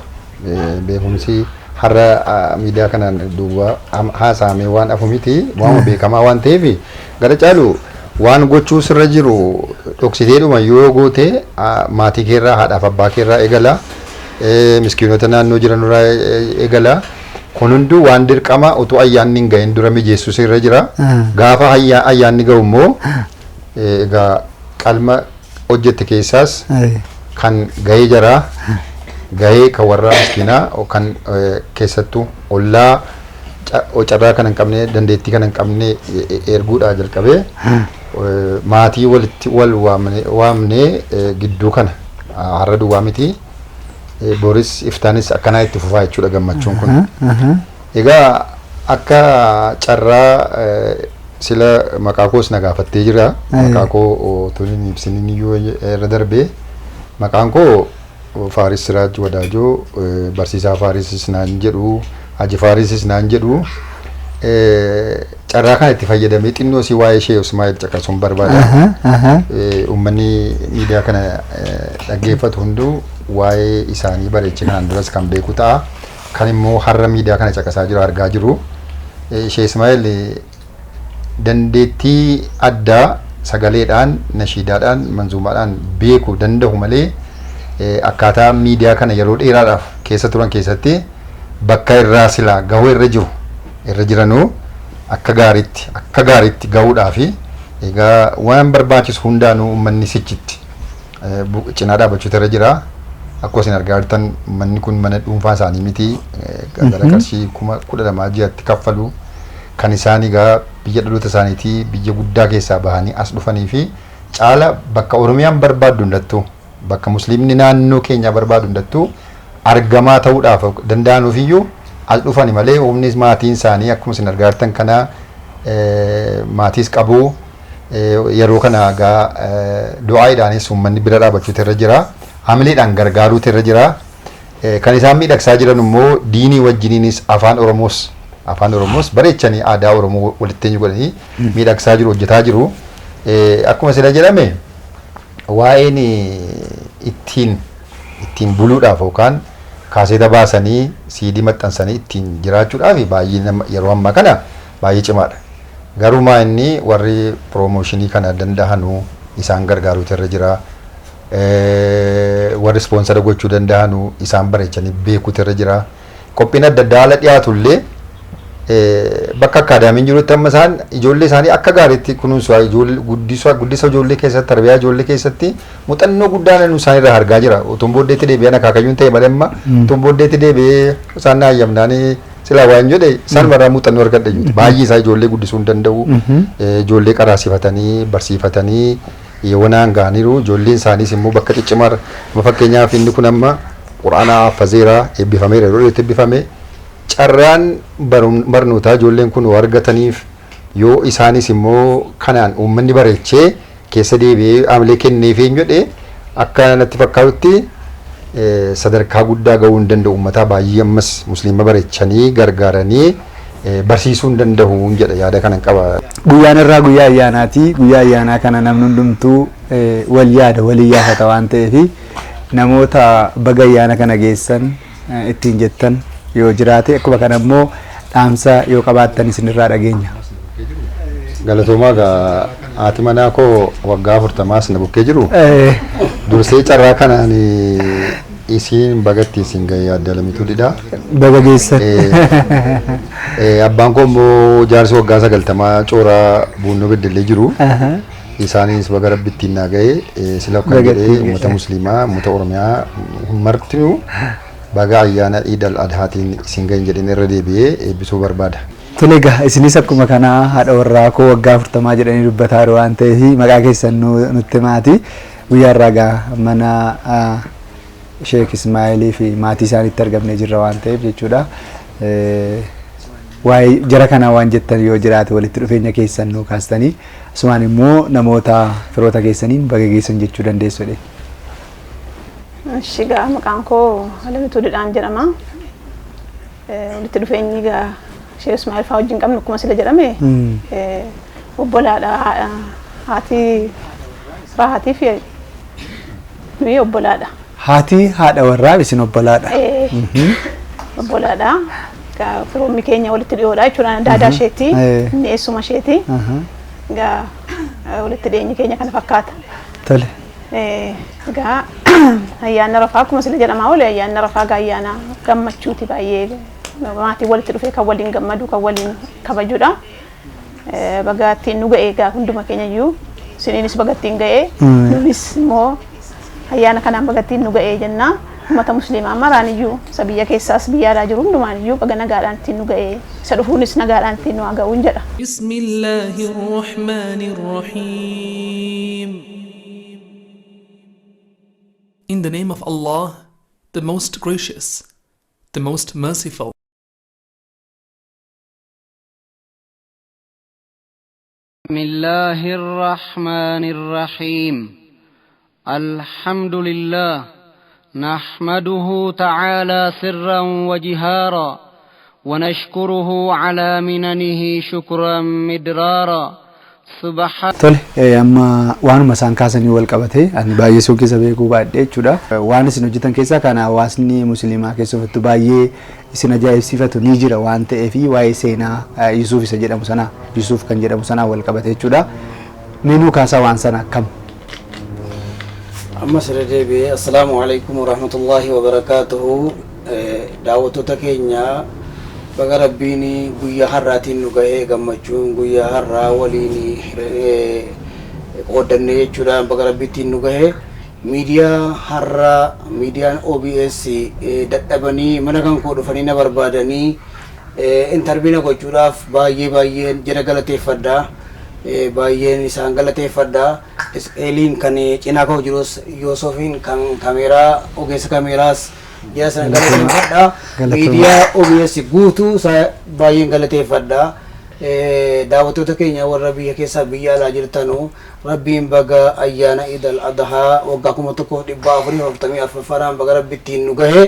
Beekumsi har'a miidiyaa kanaan duuba haasa'amee waan afu miti, waanuma beekamaa waan ta'eef, gara caalu waan gochuu sirra jiru dhoksiteedhuma yoo goote, maatii keerraa, haadhaaf abbaa keerraa eegala, miskiinota naannoo jiran irraa eegala. Kun hunduu waan dirqama utuu ayyaanni hin gahin dura mijeessu sirra jira. Gaafa ayyaanni gahu immoo egaa qalma hojjette keessaas kan gahee jaraa, gahee kan warra miskiinaa, kan keessattuu ollaa carraa kana hin qabne, dandeettii kana hin qabne erguudhaa jalqabee maatii walitti wal waamnee gidduu kana har'a duwwaa miti, boris iftaanis akkanaa itti fufaa jechuudha gammachuun kun. Egaa akka carraa sila maqaa koos na gaafattee jira. Maqaa koo otoo hin ibsinin iyyuu irra darbee, maqaan koo Faaris Siraaj Wadaajoo, barsiisaa Faarisis naan jedhu, Haji Faarisis naan jedhu. Carraa kana itti fayyadamee xinnoo si waa'ee ishee Ismaa'eel caqasuun barbaada. Uummanni miidiyaa kana dhaggeeffatu hunduu waa'ee isaanii bareechee kanaan duras kan beeku ta'a. Kan immoo har'a miidiyaa kana caqasaa jiru argaa jiru. Ishee Ismaa'eel dandeettii addaa sagaleedhaan, nashiidaadhaan, manzuumaadhaan beekuu danda'u malee, akkaataa miidiyaa kana yeroo dheeraadhaaf keessa turan keessatti bakka irraa silaa gahuu irra jiru irra jiranuu akka gaariitti gahuudhaa fi egaa waan barbaachisu hundaanuu uummanni sichitti cinaa dhaabbachuutu irra jira. Akkuma isin argaa jirtan manni kun mana dhuunfaa isaanii miti, gara qarshii 12,000 ji'atti kaffalu. Kan isaan egaa biyya dhaloota isaaniitii biyya guddaa keessaa bahanii as dhufanii fi caala bakka Oromiyaan barbaaddu hundattuu, bakka musliimni naannoo keenyaa barbaadu hundattuu argamaa ta'uudhaaf danda'anuufiyyuu as dhufani malee, humni maatiin isaanii akkuma isin argaa jirtan kana maatiis qabu. Yeroo kana egaa du'aayiidhaanis uummanni bira dhaabbachuutu irra jira. Hamileedhaan gargaaruutu irra jira. Kan isaan miidhagsaa jiran immoo diinii wajjiniinis afaan Oromoos bareechanii aadaa Oromoo walitti eenyu godhanii miidhagsaa jiru, hojjetaa jiru. Akkuma sila jedhame waa'een ittiin buluudhaaf yookaan kaaseeta baasanii siidii maxxansanii ittiin jiraachuudhaaf baay'ee yeroo ammaa kana baay'ee cimaadha. Garumaa inni warri promotion kana danda'anuu isaan gargaaruutu irra jira. Warri ispoonsara gochuu danda'anu isaan bareechanii beekuutu irra jira. Qophiin adda addaa haala dhiyaatu illee bakka akkaadaamiin jirutti amma isaan ijoollee isaanii akka gaariitti kunuunsu, ijoollee guddisa guddisa ijoollee keessatti, tarbiyaa ijoollee keessatti muuxannoo guddaa nu isaan irraa argaa jira. Utuun booddeetti deebi'an akaakayyuun ta'e malee amma utuun booddeetti deebi'ee isaan na hayyamnaanii silaa waan jedhe isaan irraa muuxannoo argadha jechuudha. Baay'ee isaa ijoollee guddisuu hin danda'u. Ijoollee qaraasifatanii barsiifatanii yoonaan ga'aniiru. Ijoolleen isaaniis immoo bakka ciccimaa, amma fakkeenyaaf inni kun amma quraana haffazeera, eebbifameera, yeroo itti eebbifame carraan barnootaa ijoolleen kun argataniif yoo isaanis immoo kanaan uummanni bareechee keessa deebi'ee haamilee kenneef hin jedhe, akka natti fakkaatutti sadarkaa guddaa gahuu hin danda'u. Uummataa baay'ee ammas musliima bareechanii gargaaranii barsiisuu hin danda'u jedha, yaada kanan qaba. Guyyaan irraa guyyaa ayyaanaati. Guyyaa ayyaanaa kana namni hundumtuu wal yaada, walii yaafata waan ta'eef, namoota baga ayyaana kana geessan ittiin jettan yoo jiraate, akkuma kana immoo dhaamsa yoo qabaattan isinirraa dhageenya. Galatoomaa. Gaa haati manaa koo waggaa 40s na bukkee jiru. Dursee carraa kanaan isiin bagatti isin ga'e, adda lamituu didha. Baga geessan. Abbaan koo immoo jaarsi waggaa 90 cooraa Buunnoo Beddellee jiru. Isaanis baga Rabbi ittiin naa ga'e sila kan jedhee uummata musliimaa, uummata Oromiyaa martinuu baga ayyaana Iid al Adhaatiin isin ga'e jedheen irra deebi'ee eebbisuu barbaada. Tole, egaa isinis akkuma kanaa haadha warraa koo waggaa 40 jedhanii dubbataa jiru waan ta'eef, maqaa keessan nutti himaati. Guyyaa irraa egaa mana Sheek Ismaa'eelii fi maatii isaaniitti argamnee jirra waan ta'eef jechuudha. Waa'ee jara kanaa waan jettan yoo jiraate, walitti dhufeenya keessan nuu kaastanii, asumaan immoo namoota firoota keessaniin baga geessan jechuu dandeessu jedhee. Ishi gaa maqaan koo Alamituu Didhaan jedhama. Walitti dhufeenyi gaa Sheek Ismaa'eel fa'aa wajjin qabnu akkuma sila jedhame obbolaadha. Haati Raahatii fi nuyi obbolaadha. Haati haadha warraa isin obbolaadha. Obbolaadha. Gaa firoommi keenya walitti dhiyoodha jechuudha. Daadaa isheeti. Inni eessuma isheeti. Gaa walitti dhiyeenyi keenya kana fakkaata. Tole. Egaa ayyaanni Arafaa akkuma sila jedhamaa oole, ayyaanni Arafaa gaa ayyaana gammachuuti, baay'ee maatiin walitti dhufee kan waliin gammadu, kan waliin kabajudha. Baga ittiin nu ga'e egaa hunduma keenya iyyuu, isiniinis baga ittiin ga'e, nunis immoo ayyaana kanaan baga ittiin nu ga'e jenna. Uummata musliimaa maraan iyyuu, isa biyya keessaas biyya alaa jiru hundumaan iyyuu, baga nagaadhaan ittiin nu ga'e, isa dhufuunis nagaadhaan ittiin nu haa ga'uun jedha. بسم الله الرحمن الرحيم. In the name of Allah, the most gracious, the most merciful. بسم الله الرحمن الرحيم. الحمد لله نحمده تعالى سرا وجهارا ونشكره على مننه شكرا مدرارا سبحان Tole, amma waanuma isaan kaasanii wal qabate, ani baay'ee soo keessa beekuu baadhee jechuudha. Waan isin hojjetan keessaa kan hawaasni musliimaa keessattuu baay'ee isin ajaa'ibsiifatu ni jira waan ta'eef, waa'ee seenaa Yusuuf isa jedhamu sana, Yusuuf kan jedhamu sana wal qabate jechuudha. Mee nuu kaasaa, waan sana akkam? Ammas irra deebi'ee assalaamu alaikum warahmatullaahi wabarakaatuhu. Daawwattoota keenya, baga Rabbiin guyyaa har'aatiin nu ga'ee, gammachuun guyyaa har'aa waliin qooddanne jechuudhaan baga Rabbiittiin nu ga'e. Miidiyaa har'aa, miidiyaan OBS, dadhabanii mana kan koo dhufanii na barbaadanii interview na gochuudhaaf baay'ee baay'een jara galateeffadha. Baay'een isaan galateeffadha. Isqeeliin kan cinaa koo jirus, Yoosofiin kan kameeraa, ogeessa kameeraas jara sana galateeffadha. Galatooma. Miidiyaa OBS guutuu isaa baay'een galateeffadha. Daawwattoota keenya warra biyya keessaa biyya alaa jirtanu, Rabbiin baga ayyaana Iid al Adhaa waggaa 1444ffaadhaan baga Rabbi ittiin nu gahe.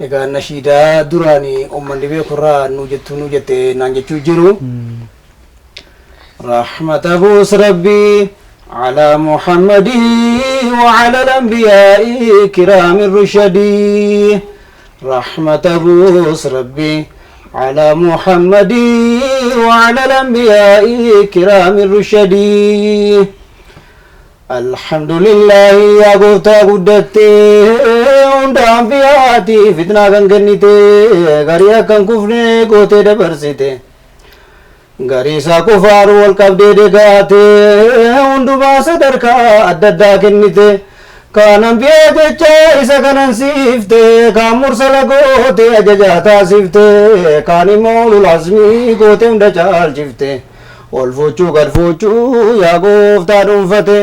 Egaa nashiidaa duraanii uummanni beekurraa nu jettu nu jette naan jechuu jiru. رحمة بوس ربي على محمد وعلى الأنبياء كرام الرشد. رحمة بوس ربي على محمد وعلى الأنبياء كرام الرشد. Alhamdulillahi yaa gooftaa guddattee hunda anbiyaati fitnaa kan kennite garii akkan kufne gootee dabarsite garii isaa kufaaru wal qabdee degaate hundumaa sadarkaa adda addaa kennite kaan anbiyaa jecha isa kanan siifte kaan mursala goote ajajaa taasifte kaan immoo ulul azmii goote hunda caalchifte ol fuuchuu gad fuuchuu yaa gooftaa dhuunfate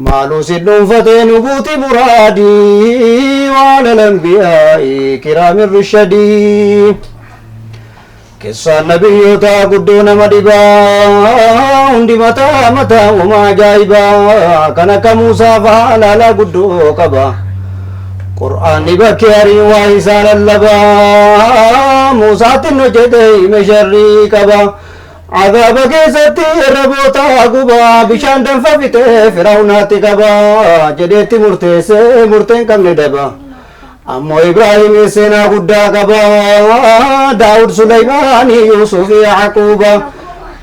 maaluu si dhuunfate nu guuti muraadii waan alanbiyaa'i kiraamin rushadii Keessaan nabiyyoota guddoo nama dhibaa hundi mataa mataa uumaa ajaa'ibaa kan akka Muusaa fa'aa laalaa guddoo qaba. Qur'aanni bakkee arii waa isaa lallabaa Muusaatti hin hojjete hime sharrii qaba. Azaaba keessatti irra bootaa gubaa bishaan danfa fixee Firaawunaatti qaba jedheetti murteesse murteen qabne daba. Ammoo Ibraahim seenaa guddaa qaba. Daawud Suleymaanii Yuusuf Yaquuba.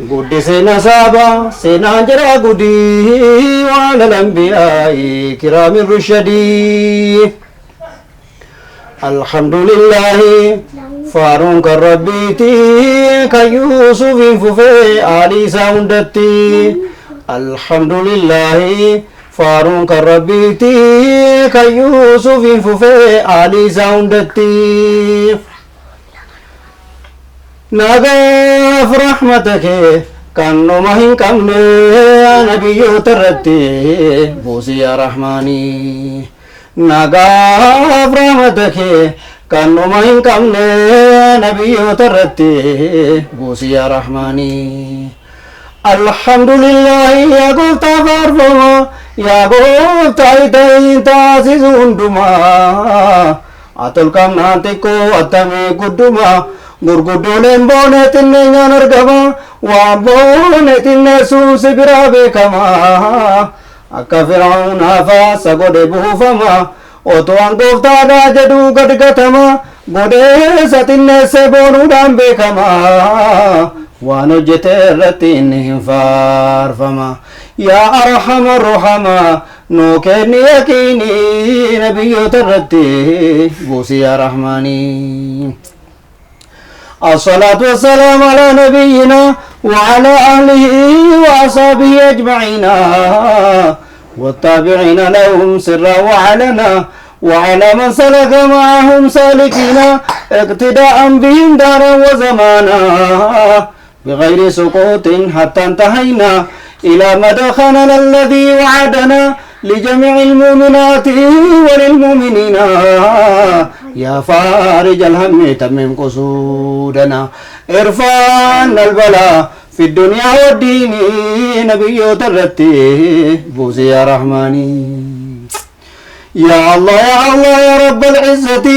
Guddisee nasaaba seenaan jira gudii waan alambiyaa'ii kiraamin rushadii. Alhamdulillahi faaruun kan rabbiiti kan Yuusufiin fufee aalii isaa hundatti. Alhamdulillahi faaruun kan rabbiiti kan Yuusufiin fufee aalii isaa hundatti. Nagaaf rahmata kee kan dhuma hin qabne nabiyyoota irratti buusi yaa rahmaanii. Nagaaf rahmata kee kan dhuma hin qabne nabiyyoota irratti buusi yaa rahmaanii. Alhamdulillahi yaa gooftaa faarfama yaa gooftaa ittiin taasisu hundumaa. Atolqamnaan xiqqoo attamii guddumaa gurguddooleen boonee xinneenyaan argama waan boone xinneessuun si biraa beekama. Akka Firaa'uunaa faasa godhe buufama otoo an gooftaadhaa jedhuu gad gatama godheessa xinneessee boonuudhaan beekama. Waan hojjete irratti inni hin faarfama. Yaa arhama ruhama nuu kenni yaqiinii nabiyyoota irratti buusi yaa rahmaanii. الصلاة والسلام على نبينا وعلى أهله وأصحابه أجمعين والتابعين لهم سرا وعلنا وعلى من سلك معهم سالكين اقتداء بهم دارا وزمانا بغير سقوط حتى انتهينا إلى مدخلنا الذي وعدنا لجميع المؤمنات وللمؤمنين يا فارج الهم تمم قصودنا ارفعنا البلاء في الدنيا والدين نبي ترتي بوزي يا رحماني. يا الله يا الله يا رب العزة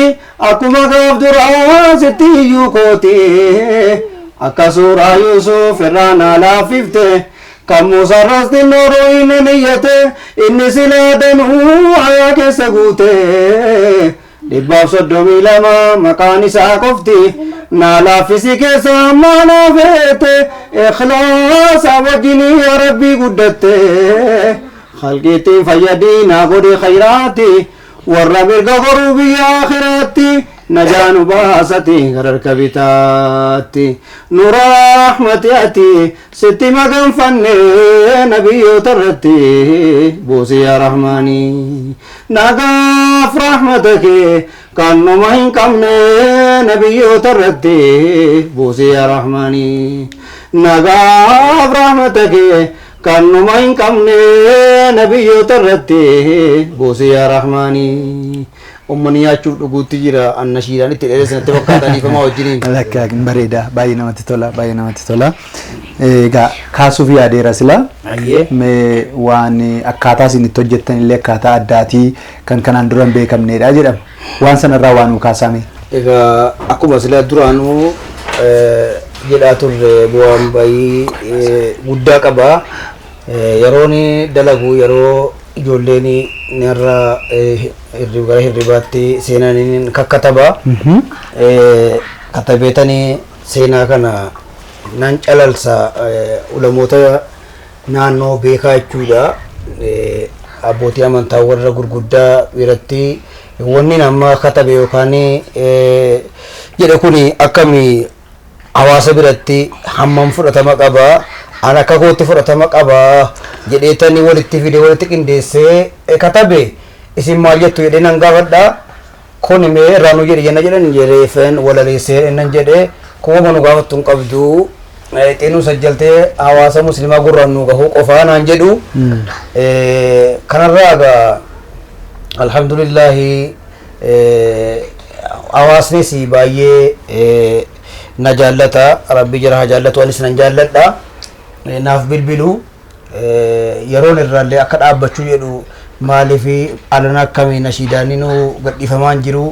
أكما غاف دراستي يوكوتي أكا سورة يوسف رانا لا فيفته kan Muusaan xinnoo inni niyyate inni silaa danuu hayaa keessa guute 132 maqaan isaa qofti naa laaffisi keessa ammaa naa feete ikhlaasa wajjinii yaa rabbii guddatte khalqiitti fayyadii naa godhi khayraati warra mirga goruu biyya akhiraatti najaa nu baasati gara harka bitaatti nu rahmati ati sitti maganfanne nabiyyoota irratti buusi yaa rahmaanii. Nagaaf rahmata kee kan numa hin qabne nabiyyoota irratti buusi yaa rahmaanii. Nagaaf rahmata kee kan numa hin qabne nabiyyoota irratti buusi yaa rahmaanii. Uummanni nyaachuuf dhuguutti jira annashiidhaan itti dheeressanatti fakkaataniifamaa wajjiniin. Lakka bareeda baay'ee namatti tola baay'ee namatti tola. Egaa kaasuuf yaadeera sila. Mee waan akkaataa isin itti hojjettan illee akkaataa addaatii kan kanaan dura hin beekamnedha jedhama. Waan sanarraa waan nu kaasame. Egaa akkuma sila duraanuu jedhaa turre bu'aan bayii guddaa qaba. Yeroon dalagu yeroo ijoolleen narra gara hirribaatti seenaniin kakkataba. Katabeetanii seenaa kana nan calalsa ulamoota naannoo beekaa jechuudha. Abbootii amantaa warra gurguddaa biratti wanni nama katabe yookaan jedhe kun akkami hawaasa biratti hammam fudhatama qaba, an akka kootti fudhatama qaba jedheetanii walitti fide, walitti qindeessee katabe, isin maal jettu jedhee nan gaafadha. Kun mee irraa nu jedhe jenna jedhan jedheefeen walaleessee nan jedhe, kuma nu gaafattu hin qabdu, xinuu sajjaltee hawaasa musliimaa gurraan nu gahuu qofaa naan jedhu. Kanarraa egaa alhamdulillahi hawaasnis baay'ee na jaallata, rabbi jira haa jaallatu, anis nan jaalladha. Naaf bilbilu, yeroon irraallee akka dhaabbachuu jedhu, maaliif alana akkamii nashiidaanii nu gadhiifamaan jiru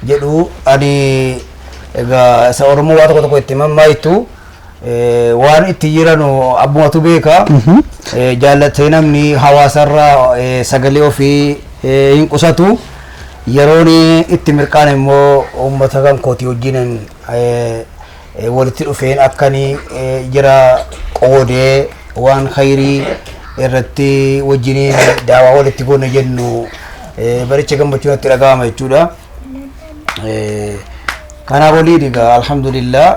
jedhu. Ani egaa isa Oromoo waa tokko tokko itti mammaayitu waan itti jiranu abbumatu beeka. Jaallatee namni hawaasarraa sagalee ofii hin qusatu. Yeroon itti mirqaan immoo uummata kan kootii wajjin walitti dhufeen akkanii jira qoodee waan khayrii irratti wajjiniin daawaa walitti goone jennu baricha gammachuun itti dhaga'ama jechuudha. Kanaaf waliin egaa alhamdulillah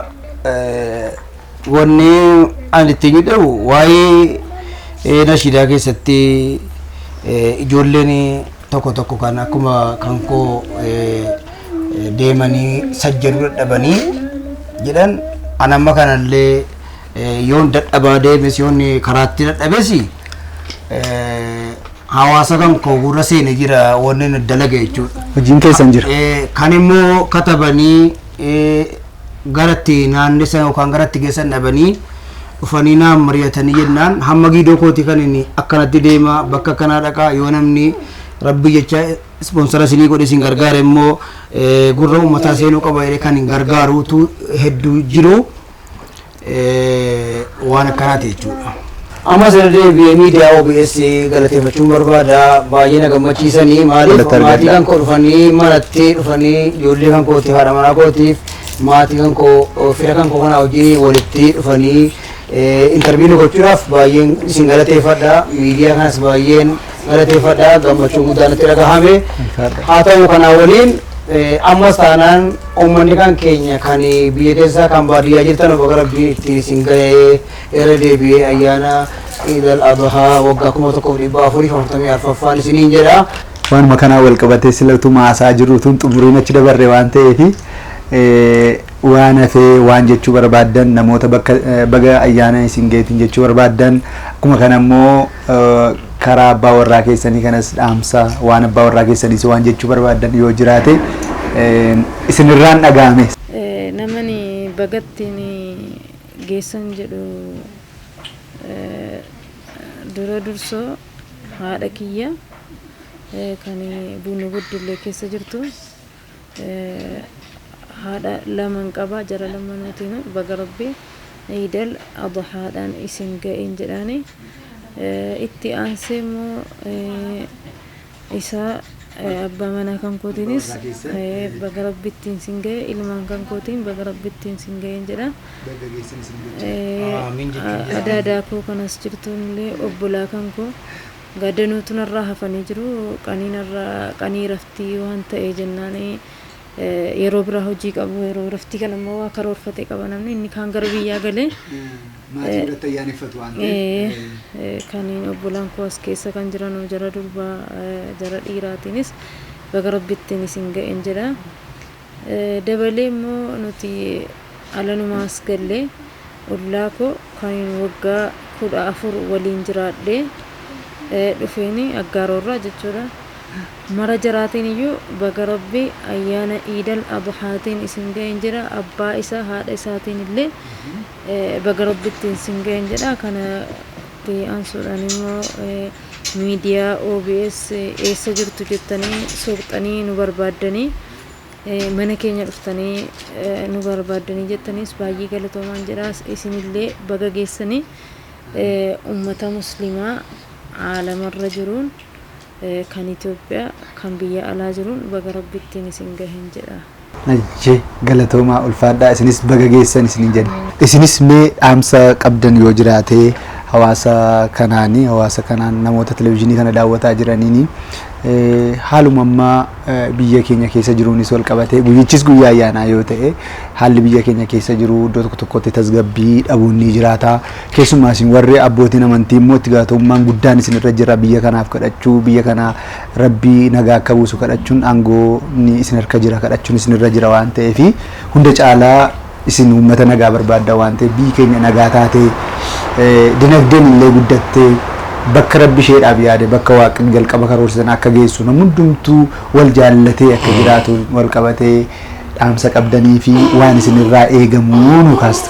wanni ani ittiin jedhu waa'ee nashiidaa keessatti ijoolleen tokko tokko kan akkuma kan koo deemanii sajjaduu dadhabanii jedhan, an amma kanallee yoon dadhabaa deemes, yoon karaatti dadhabes, hawaasa kan koo gurra seene jira wanni nu dalage jechuudha. Hojiin keessan jira. Kan immoo katabanii garatti naannessan yookaan garatti geessan dhabanii dhufanii naan mari'atanii jennaan, hamma giidoo kooti kan inni akkanatti deema, bakka akkanaa dhaqaa, yoo namni rabbi jecha sponsor isinii godhe isin gargaara immoo gurra uummataa seenuu qaba jedhee kan hin gargaaruutu hedduu jiru, waan akkanaati jechuudha. Amma sana deebi'ee miidiyaa OBS galateeffachuun barbaada. Baay'ee na gammachiisanii. Maaliif Galata maatii argadhaa. kan koo dhufanii, manatti dhufanii, ijoollee kan kootiif, haadha manaa kootiif, maatii kan koo, fira kan koo kana wajjin walitti dhufanii interview nu gochuudhaaf baay'een isin galateeffadha. Miidiyaa kanas baay'een galateeffadha. Gammachuu guddaan natti dhagahame. Haa ta'u, kanaa waliin ammas taanaan uummanni kan keenya kan biyya keessaa, kan baadiyyaa jirtan, baga rabbiin ittiin isin ga'ee. Irra deebi'ee ayyaana Iidal Adhaa waggaa 1444ffaan isiniin jedha. Waanuma kanaa wal qabatee sila maasaa jiru tun xumuriin achi dabarre waan ta'eef, waan hafee waan jechuu barbaaddan, namoota bakka baga ayyaana isin geetiin jechuu barbaaddan, akkuma kana immoo karaa abbaa warraa keessanii kanas dhaamsa waan abbaa warraa keessaniis waan jechuu barbaaddan yoo jiraate isinirraan dhaga'ame. Namani bagattiin geessan jedhu dura dursoo haadha kiyya kan Buunoo Boddullee keessa jirtu, haadha laman qaba, jara lamanuutiin baga rabbi Iidal Adhaadhaan isin ga'een jedhaani. Itti aansee immoo isaa abbaa manaa kan kootiinis baga rabbi ittiin sin ga'e, ilmaan kan kootiin baga rabbi ittiin sin ga'een jedha. Adaadaa koo kanas jirtuun illee, obbolaa kan koo gadanuutu narraa hafanii jiru, qanii narraa qanii raftii waan ta'e jennaan, yeroo biraa hojii qabu, yeroo raftii kana immoo waa karoorfate qaba namni inni kaan gara biyyaa galee. Maatii biratti ayyaaneffatu waan Kan obbolaan koo as keessa kan jiran jara durbaa, jara dhiiraatiinis baga rabbittiin isin ga'een jedha. Dabalee immoo nuti alanumaas gallee ollaa koo kan waggaa 14 waliin jiraadhee dhufeeni aggaaroorraa jechuudha. Mara jaraatiin iyyuu baga rabbi ayyaana Iidal Adhaatiin isin ga'een jedha. Abbaa isaa haadha isaatiin illee baga rabbittiin isin ga'een jedha. Kana aansuudhaan immoo miidiyaa OBS eessa jirtu jettanii soqxanii nu barbaaddanii, mana keenya dhuftanii nu barbaaddanii jettaniis baay'ee galatoomaan jedha. Isinillee baga geessanii, ummata muslimaa aalamarra jiruun, kan Itoophiyaa, kan biyya alaa jiruun baga rabbittiin isin gahen jedha. Ajje, galatoomaa, ulfaadhaa, isinis baga geessan isinin jedha. Isinis mee dhaamsa qabdan yoo jiraate, Hawaasa kanaanii, hawaasa kanaan, namoota televizyiinii kana daawwataa jiraniini, haaluma ammaa biyya keenya keessa jiruunis wal qabatee, guyyichis guyyaa ayyaanaa yoo ta'e, haalli biyya keenya keessa jiru iddoo tokko tokkotti tasgabbii dhabuun ni jiraata. Keessumaa isin warri abbootiin amantii immoo itti gaafatamummaan guddaan isin irra jira. Biyya kanaaf kadhachuu, biyya kana Rabbii nagaa akka buusu kadhachuun, aangoo ni isin harka jira, kadhachuun isin irra jira waan ta'eef, hunda caalaa isin uummata nagaa barbaadda waan ta'eef, biyyi keenya nagaa taate, dinagdeen illee guddattee, bakka Rabbi isheedhaaf yaade, bakka Waaqni jalqaba karoorsan akka geessu, namni hundumtuu wal jaallatee akka jiraatu wal qabatee, dhaamsa qabdanii fi waan isin irraa eegamu nu kaastu.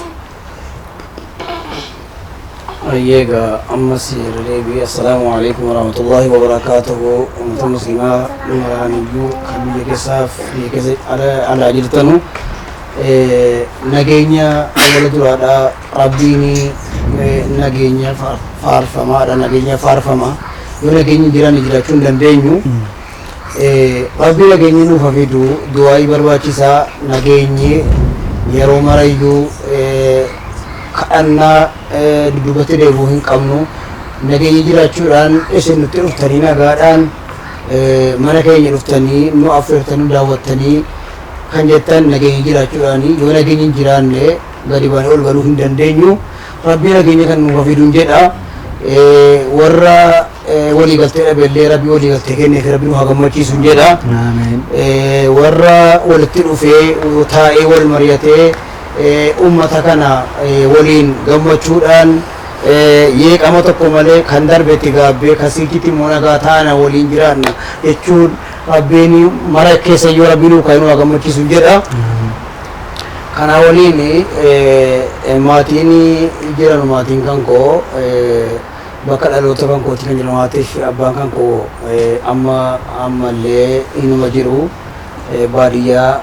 Egaa ammas irra deebi'ee, assalaamu alaikum warahmatullahi wabarakaatuhu. Uummata musliimaa maraaniyyuu kan biyya keessaaf biyya keessa alaa jirtanu, nageenya awwala duraadha. Rabbiin nageenya faarfamaadha, nageenya faarfama. Yoo nageenyi jiran jiraachuu hin dandeenyu. Rabbi nageenya nuuf haa fidu. Du'aa'ii barbaachisaa. Nageenyi yeroo marayyuu kadhannaa dudduubatti deebi'uu hin qabnu. Nageenya jiraachuudhaan isin nutti dhuftanii, nagaadhaan mana keenya dhuftanii, nu affeertanii, nu daawwattanii kan jettan nageenya jiraachuudhaan. Yoo nageenya hin jiraanne gadi baanee ol galuu hin dandeenyu. Rabbi nageenya kan nuuf haa fiduun jedha. Warra waliigaltee dhabeellee Rabbi waliigaltee kenneef, Rabbi nu haa gammachiisuun jedha. Warra walitti dhufee taa'ee wal mari'atee ummata kana waliin gammachuudhaan, yeeqama tokko malee, kan darbe itti gaabbee, kan siichitti immoo nagaa taana waliin jiraanna jechuun, Rabbiin mara keessa iyyuu Rabbi nuu kan nu haa gammachiisuun jedha. Kana waliin maatiin jiran, maatiin kan koo bakka dhaloota kan kooti kan jiran, maatii fi abbaan kan koo amma ammallee inuma jiru, baadiyyaa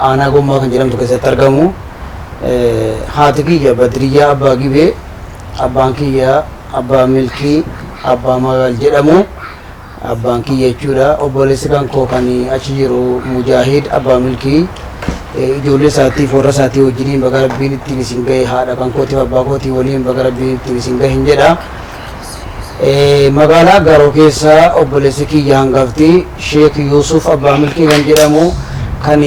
aanaa Gommaa kan jedhamtu keessatti argamu. Haati kiyya Badriyyaa Abbaa Gibee, abbaan kiyya Abbaa Milkii Abbaa Magal jedhamu. Abbaan kiyya jechuudha. Obboleessi kan koo kan achi jiru Mujaahid Abbaa Milkii. Ijoollee isaatiif warra isaatii wajjiniin baga Rabbiin ittiin isin gahe, haadha kan kootiif abbaa kootii waliin baga Rabbiin ittiin isin gahe hin jedha. Magaalaa Garoo keessa obboleessi kiyya hangafti Sheek Yuusuf Abbaa Milkii kan jedhamu, kan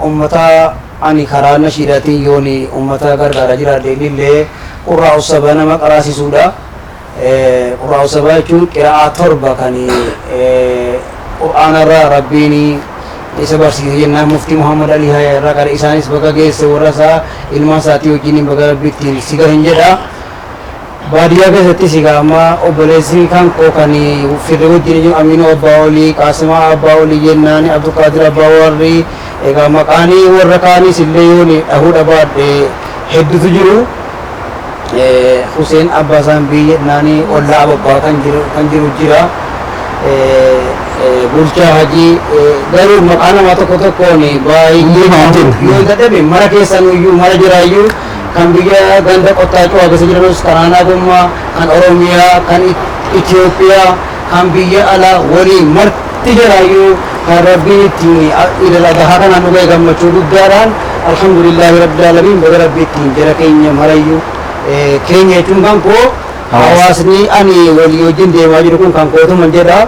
ummata ani karaa nashiidaatiin yoon ummata gargaaraa jiraadhe, innillee qurraa'u saba nama qaraasisuudha. Qurraa'u sabaa jechuun qiraa'aa 7 kan qur'aanarraa Rabbiin isa barsiise jennaan, Muftii Muhammad Ali Haya irraa qara. Isaanis baga geesse, warra isaa ilmaan isaatii wajjiniin baga Rabbi ittiin si gahin jedha. Baadiyyaa keessattis egaa amma obboleessi kan koo kan firri wajjin jiru Aminuu Abbaa Olii, Qaasimaa Abbaa Olii jennaan, Abdulqaadir Abbaa Warri, egaa maqaan warra kaanis illee yoon dhahuu dhabaadhe hedduutu jiru. Huseen Abbaa Saambii jennaan, ollaa Ababbaa kan jiru jira. Bulchaa Hajii, garuu maqaa namaa tokko tokkoon baay'ee yoo dadhabe, mara keessanuyyuu mara jiraayyuu, kan biyya ganda qottaa cuwaa keessa jiranus, kan aanaa Gommaa, kan Oromiyaa, kan Itoophiyaa, kan biyya alaa waliin marti jiraayyuu, kan Rabbiin ittiin idil adhaa kanaan nu ga'e gammachuu guddaadhaan, alhamdulillahi rabbil aalamiin, baga Rabbi ittiin jara keenya marayyuu, keenya jechuun kan koo, hawaasni ani walii wajjin deemaa jiru kun kan kootuman jedha.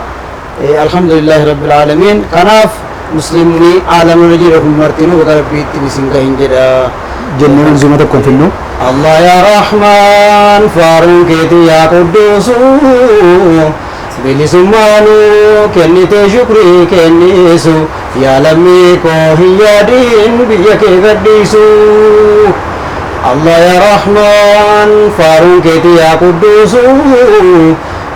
Alhamdulillahi rabbil aalamiin. Kanaaf muslimni aalamana jiru kun martinuu baga Rabbi ittiin isin gahin jedha. Jennee manzuuma tokkoon finnu. Allah ya Rahman, faaruun keeti yaa Qudduusu, bilisummaanuu kennite shukrii kennisu, yaa lammii koo hin yaadin biyya kee gadhiisu. Allah ya Rahman, faaruun keeti yaa Qudduusu,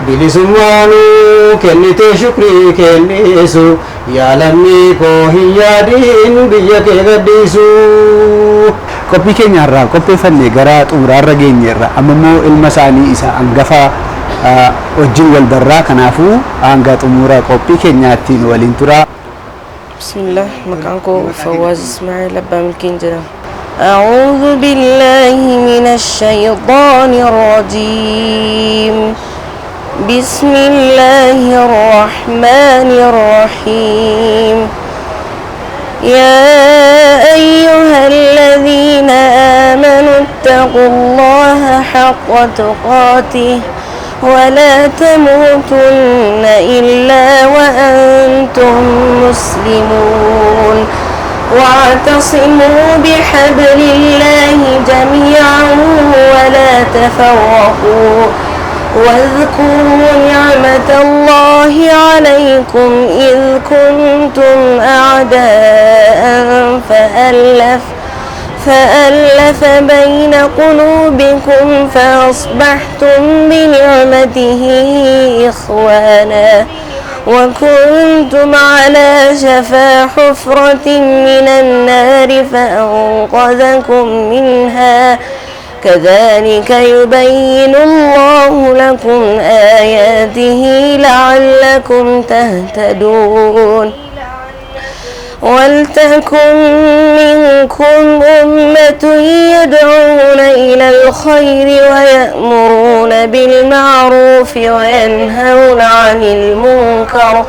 bilisummaanuu kennite shukrii kennisu, yaa lammii koo hin yaadin biyya kee gadhiisu. Qophii keenya irraa qopheeffanne gara xumuraarra geenyeerra. Amma immoo ilma isaanii isa hangafa wajjin wal barraa. Kanaafuu hanga xumura qophii keenyaatti nu waliin tura. بسم الله، maqaan koo فواز إسماعيل أبا ملكين jedhama. أعوذ بالله من الشيطان الرجيم. بسم الله الرحمن الرحيم. يا أيها الذين آمنوا اتقوا الله حق تقاته ولا تموتن إلا وأنتم مسلمون. واعتصموا بحبل الله جميعا ولا تفرقوا واذكروا نعمة الله عليكم إذ كنتم أعداء فألف بين قلوبكم فأصبحتم بنعمته إخوانا وكنتم على شفا حفرة من النار فأنقذكم منها كذلك يبين الله لكم آياته لعلكم تهتدون. ولتكن منكم أمة يدعون إلى الخير ويأمرون بالمعروف وينهون عن المنكر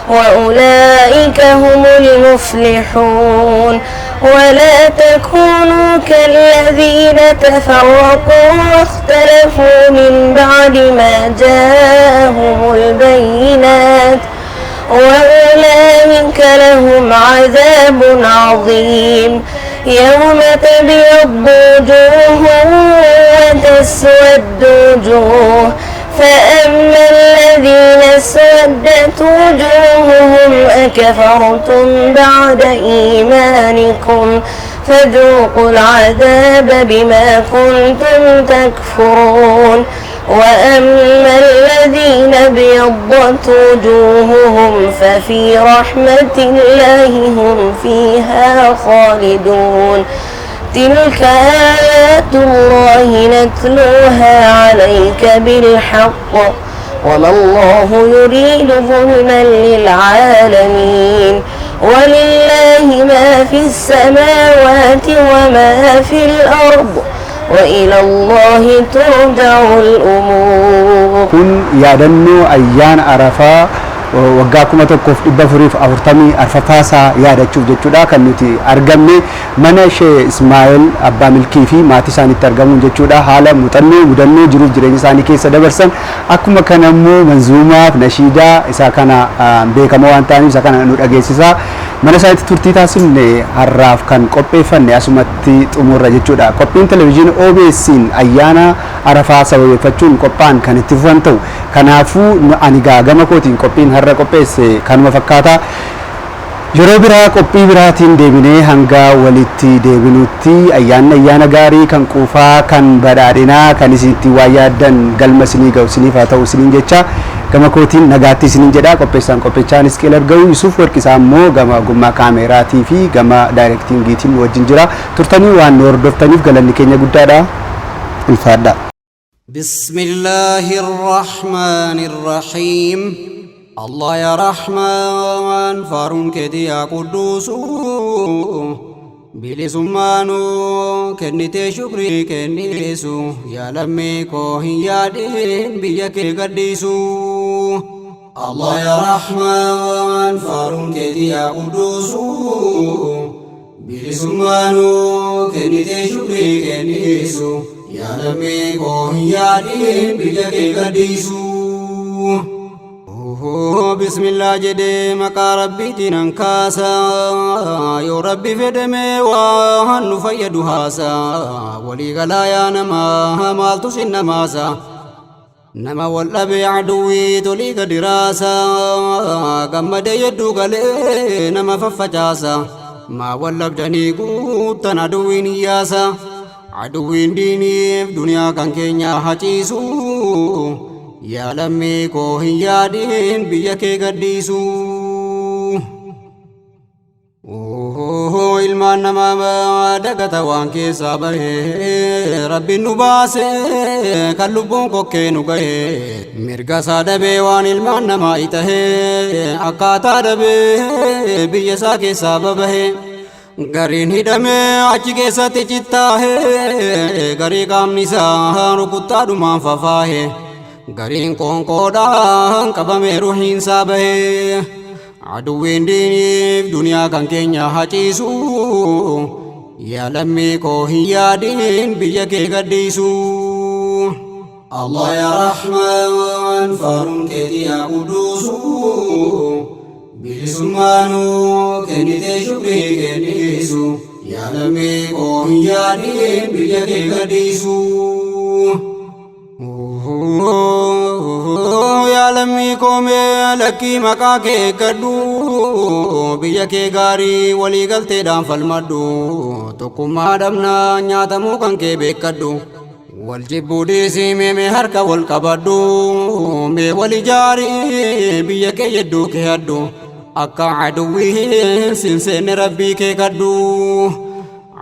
وأولئك هم المفلحون. ولا تكونوا كالذين تفرقوا واختلفوا من بعد ما جاءهم البينات وأولئك لهم عذاب عظيم. يوم تبيض وجوه وتسود وجوه فأما الذين اسودت وجوههم أكفرتم بعد إيمانكم فذوقوا العذاب بما كنتم تكفرون. وأما الذين ابيضت وجوههم ففي رحمة الله هم فيها خالدون. تلك آيات الله نتلوها عليك بالحق وما الله يريد ظلما للعالمين. ولله ما في السماوات وما في الأرض وإلى الله ترجع الأمور. Kun yaadannoo ayyaana Arafaa waggaa 1444 isaa yaadachuuf jechuudha kan nuti argamne mana ishee Ismaa'eel Abbaa Milkii fi maatii isaaniitti argamuun jechuudha. Haala muuxannoo mudannoo jiruuf jireenya isaanii keessa dabarsan akkuma kana immoo manzuumaaf nashiidaa isaa kana beekamoo waan ta'aniif isa kana nu dhageessisaa. Mana isaaniitti turtii taasifne har'aaf kan qopheeffanne asumatti xumurra jechuudha. Qophiin televizyiinii OBS'n ayyaana Arafaa sababeeffachuun qophaa'an kan itti fufan ta'u. Kanaafuu ani gama kootiin qophiin har'a qopheesse kanuma fakkaata. Yeroo biraa qophii biraatiin deebinee hanga walitti deebinutti ayyaanni ayyaana gaarii kan quufaa kan badhaadhinaa kan isinitti waa yaaddan galma isinii ga'u isiniif haa ta'u isiniin jecha gama kootiin nagaatti isiniin jedha. Qopheessaan qophichaan Isqeel Argawu, Yusuf Warqisaa immoo gama ogummaa kaameeraatii fi gama daayirektiingiitiin wajjin jira. Turtanii waan nu hordoftaniif galanni keenya guddaadha. Ulfaadha. بسم الله الرحمن الرحيم. الله يا رحمن faaruun keeti yaa قدوس bilisummaanuu kennitee shukrii kenniisu yaa lammii koo hin yaadin biyya kee gadhiisu. الله يا رحمن faaruun keeti yaa قدوس bilisummaanuu kennitee shukrii kenniisu yaa lammii koo hin yaadin biyya kee gadhiisu. Bismillah jedhee maqaa rabbiitiin an kaasa, yoo rabbi fedhame waan nu fayyadu haasa. Walii galaa yaa namaa, maaltu sin namaasa? Nama wal dhabe aduwwii tolii gadi raasa, gammade yedduu galee nama faffacaasa. Maa wal dhabdanii guuttan aduwwiin hiyyaasa? Aduwwiin diiniif duniyaa kan keenya haciisu. Yaa lammii koo hin yaadin biyya kee gadhiisu. Ilmaan namaa dagata waan keessaa bahee, rabbiin nu baase kan lubbuun kokkee nu gahee. Mirga isaa dhabee waan ilmaan namaa itahee, akkaataa dhabee biyya isaa keessaa babahee. Gariin hidhamee achi keessatti cittaahee, garii qaamni isaa rukuttaadhumaan fafaahee, gariin qoonqoodhaan qabamee ruhiinsaa bahee. Aduwwiin diiniif duniyaa kan keenya haciisu. Yaa lammii koo hin yaadin biyya kee gadhiisu. Allah yaa Rahmaan faaruun keetii yaa Quduusu. Bilisummaanuu kennitee shukrii kenniisu. Yaa lammii koo hin yaadin biyya kee gadhiisu. Yaa lammii koo mee lakkii maqaa kee eeggadhu. Biyya kee gaarii walii galteedhaan falmadhu. Tokkummaa dhabnaa nyaatamuu kan kee beekkadhu. Wal jibbuu dhiisii mee mee harka wal qabadhu. Mee wal ijaarii biyya kee yedduu kee hadhu. Akka aduwwiin sin seenne rabbii kee kadhu.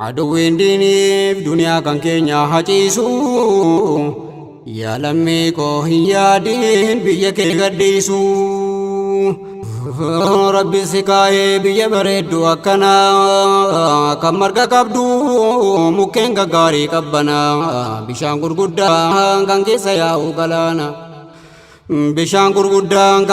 Aduwwiin diiniif duniyaa kan keenya haciisu. Yaa lammii koo hin yaadin biyya kee gadhiisu. Rabbi si kaa'ee biyya bareeddu akkana kan marga qabdu mukkeen gaggaarii qabbana bishaan gurguddaa kan keessa yaa'u galaana. Bishaan gurguddaan kan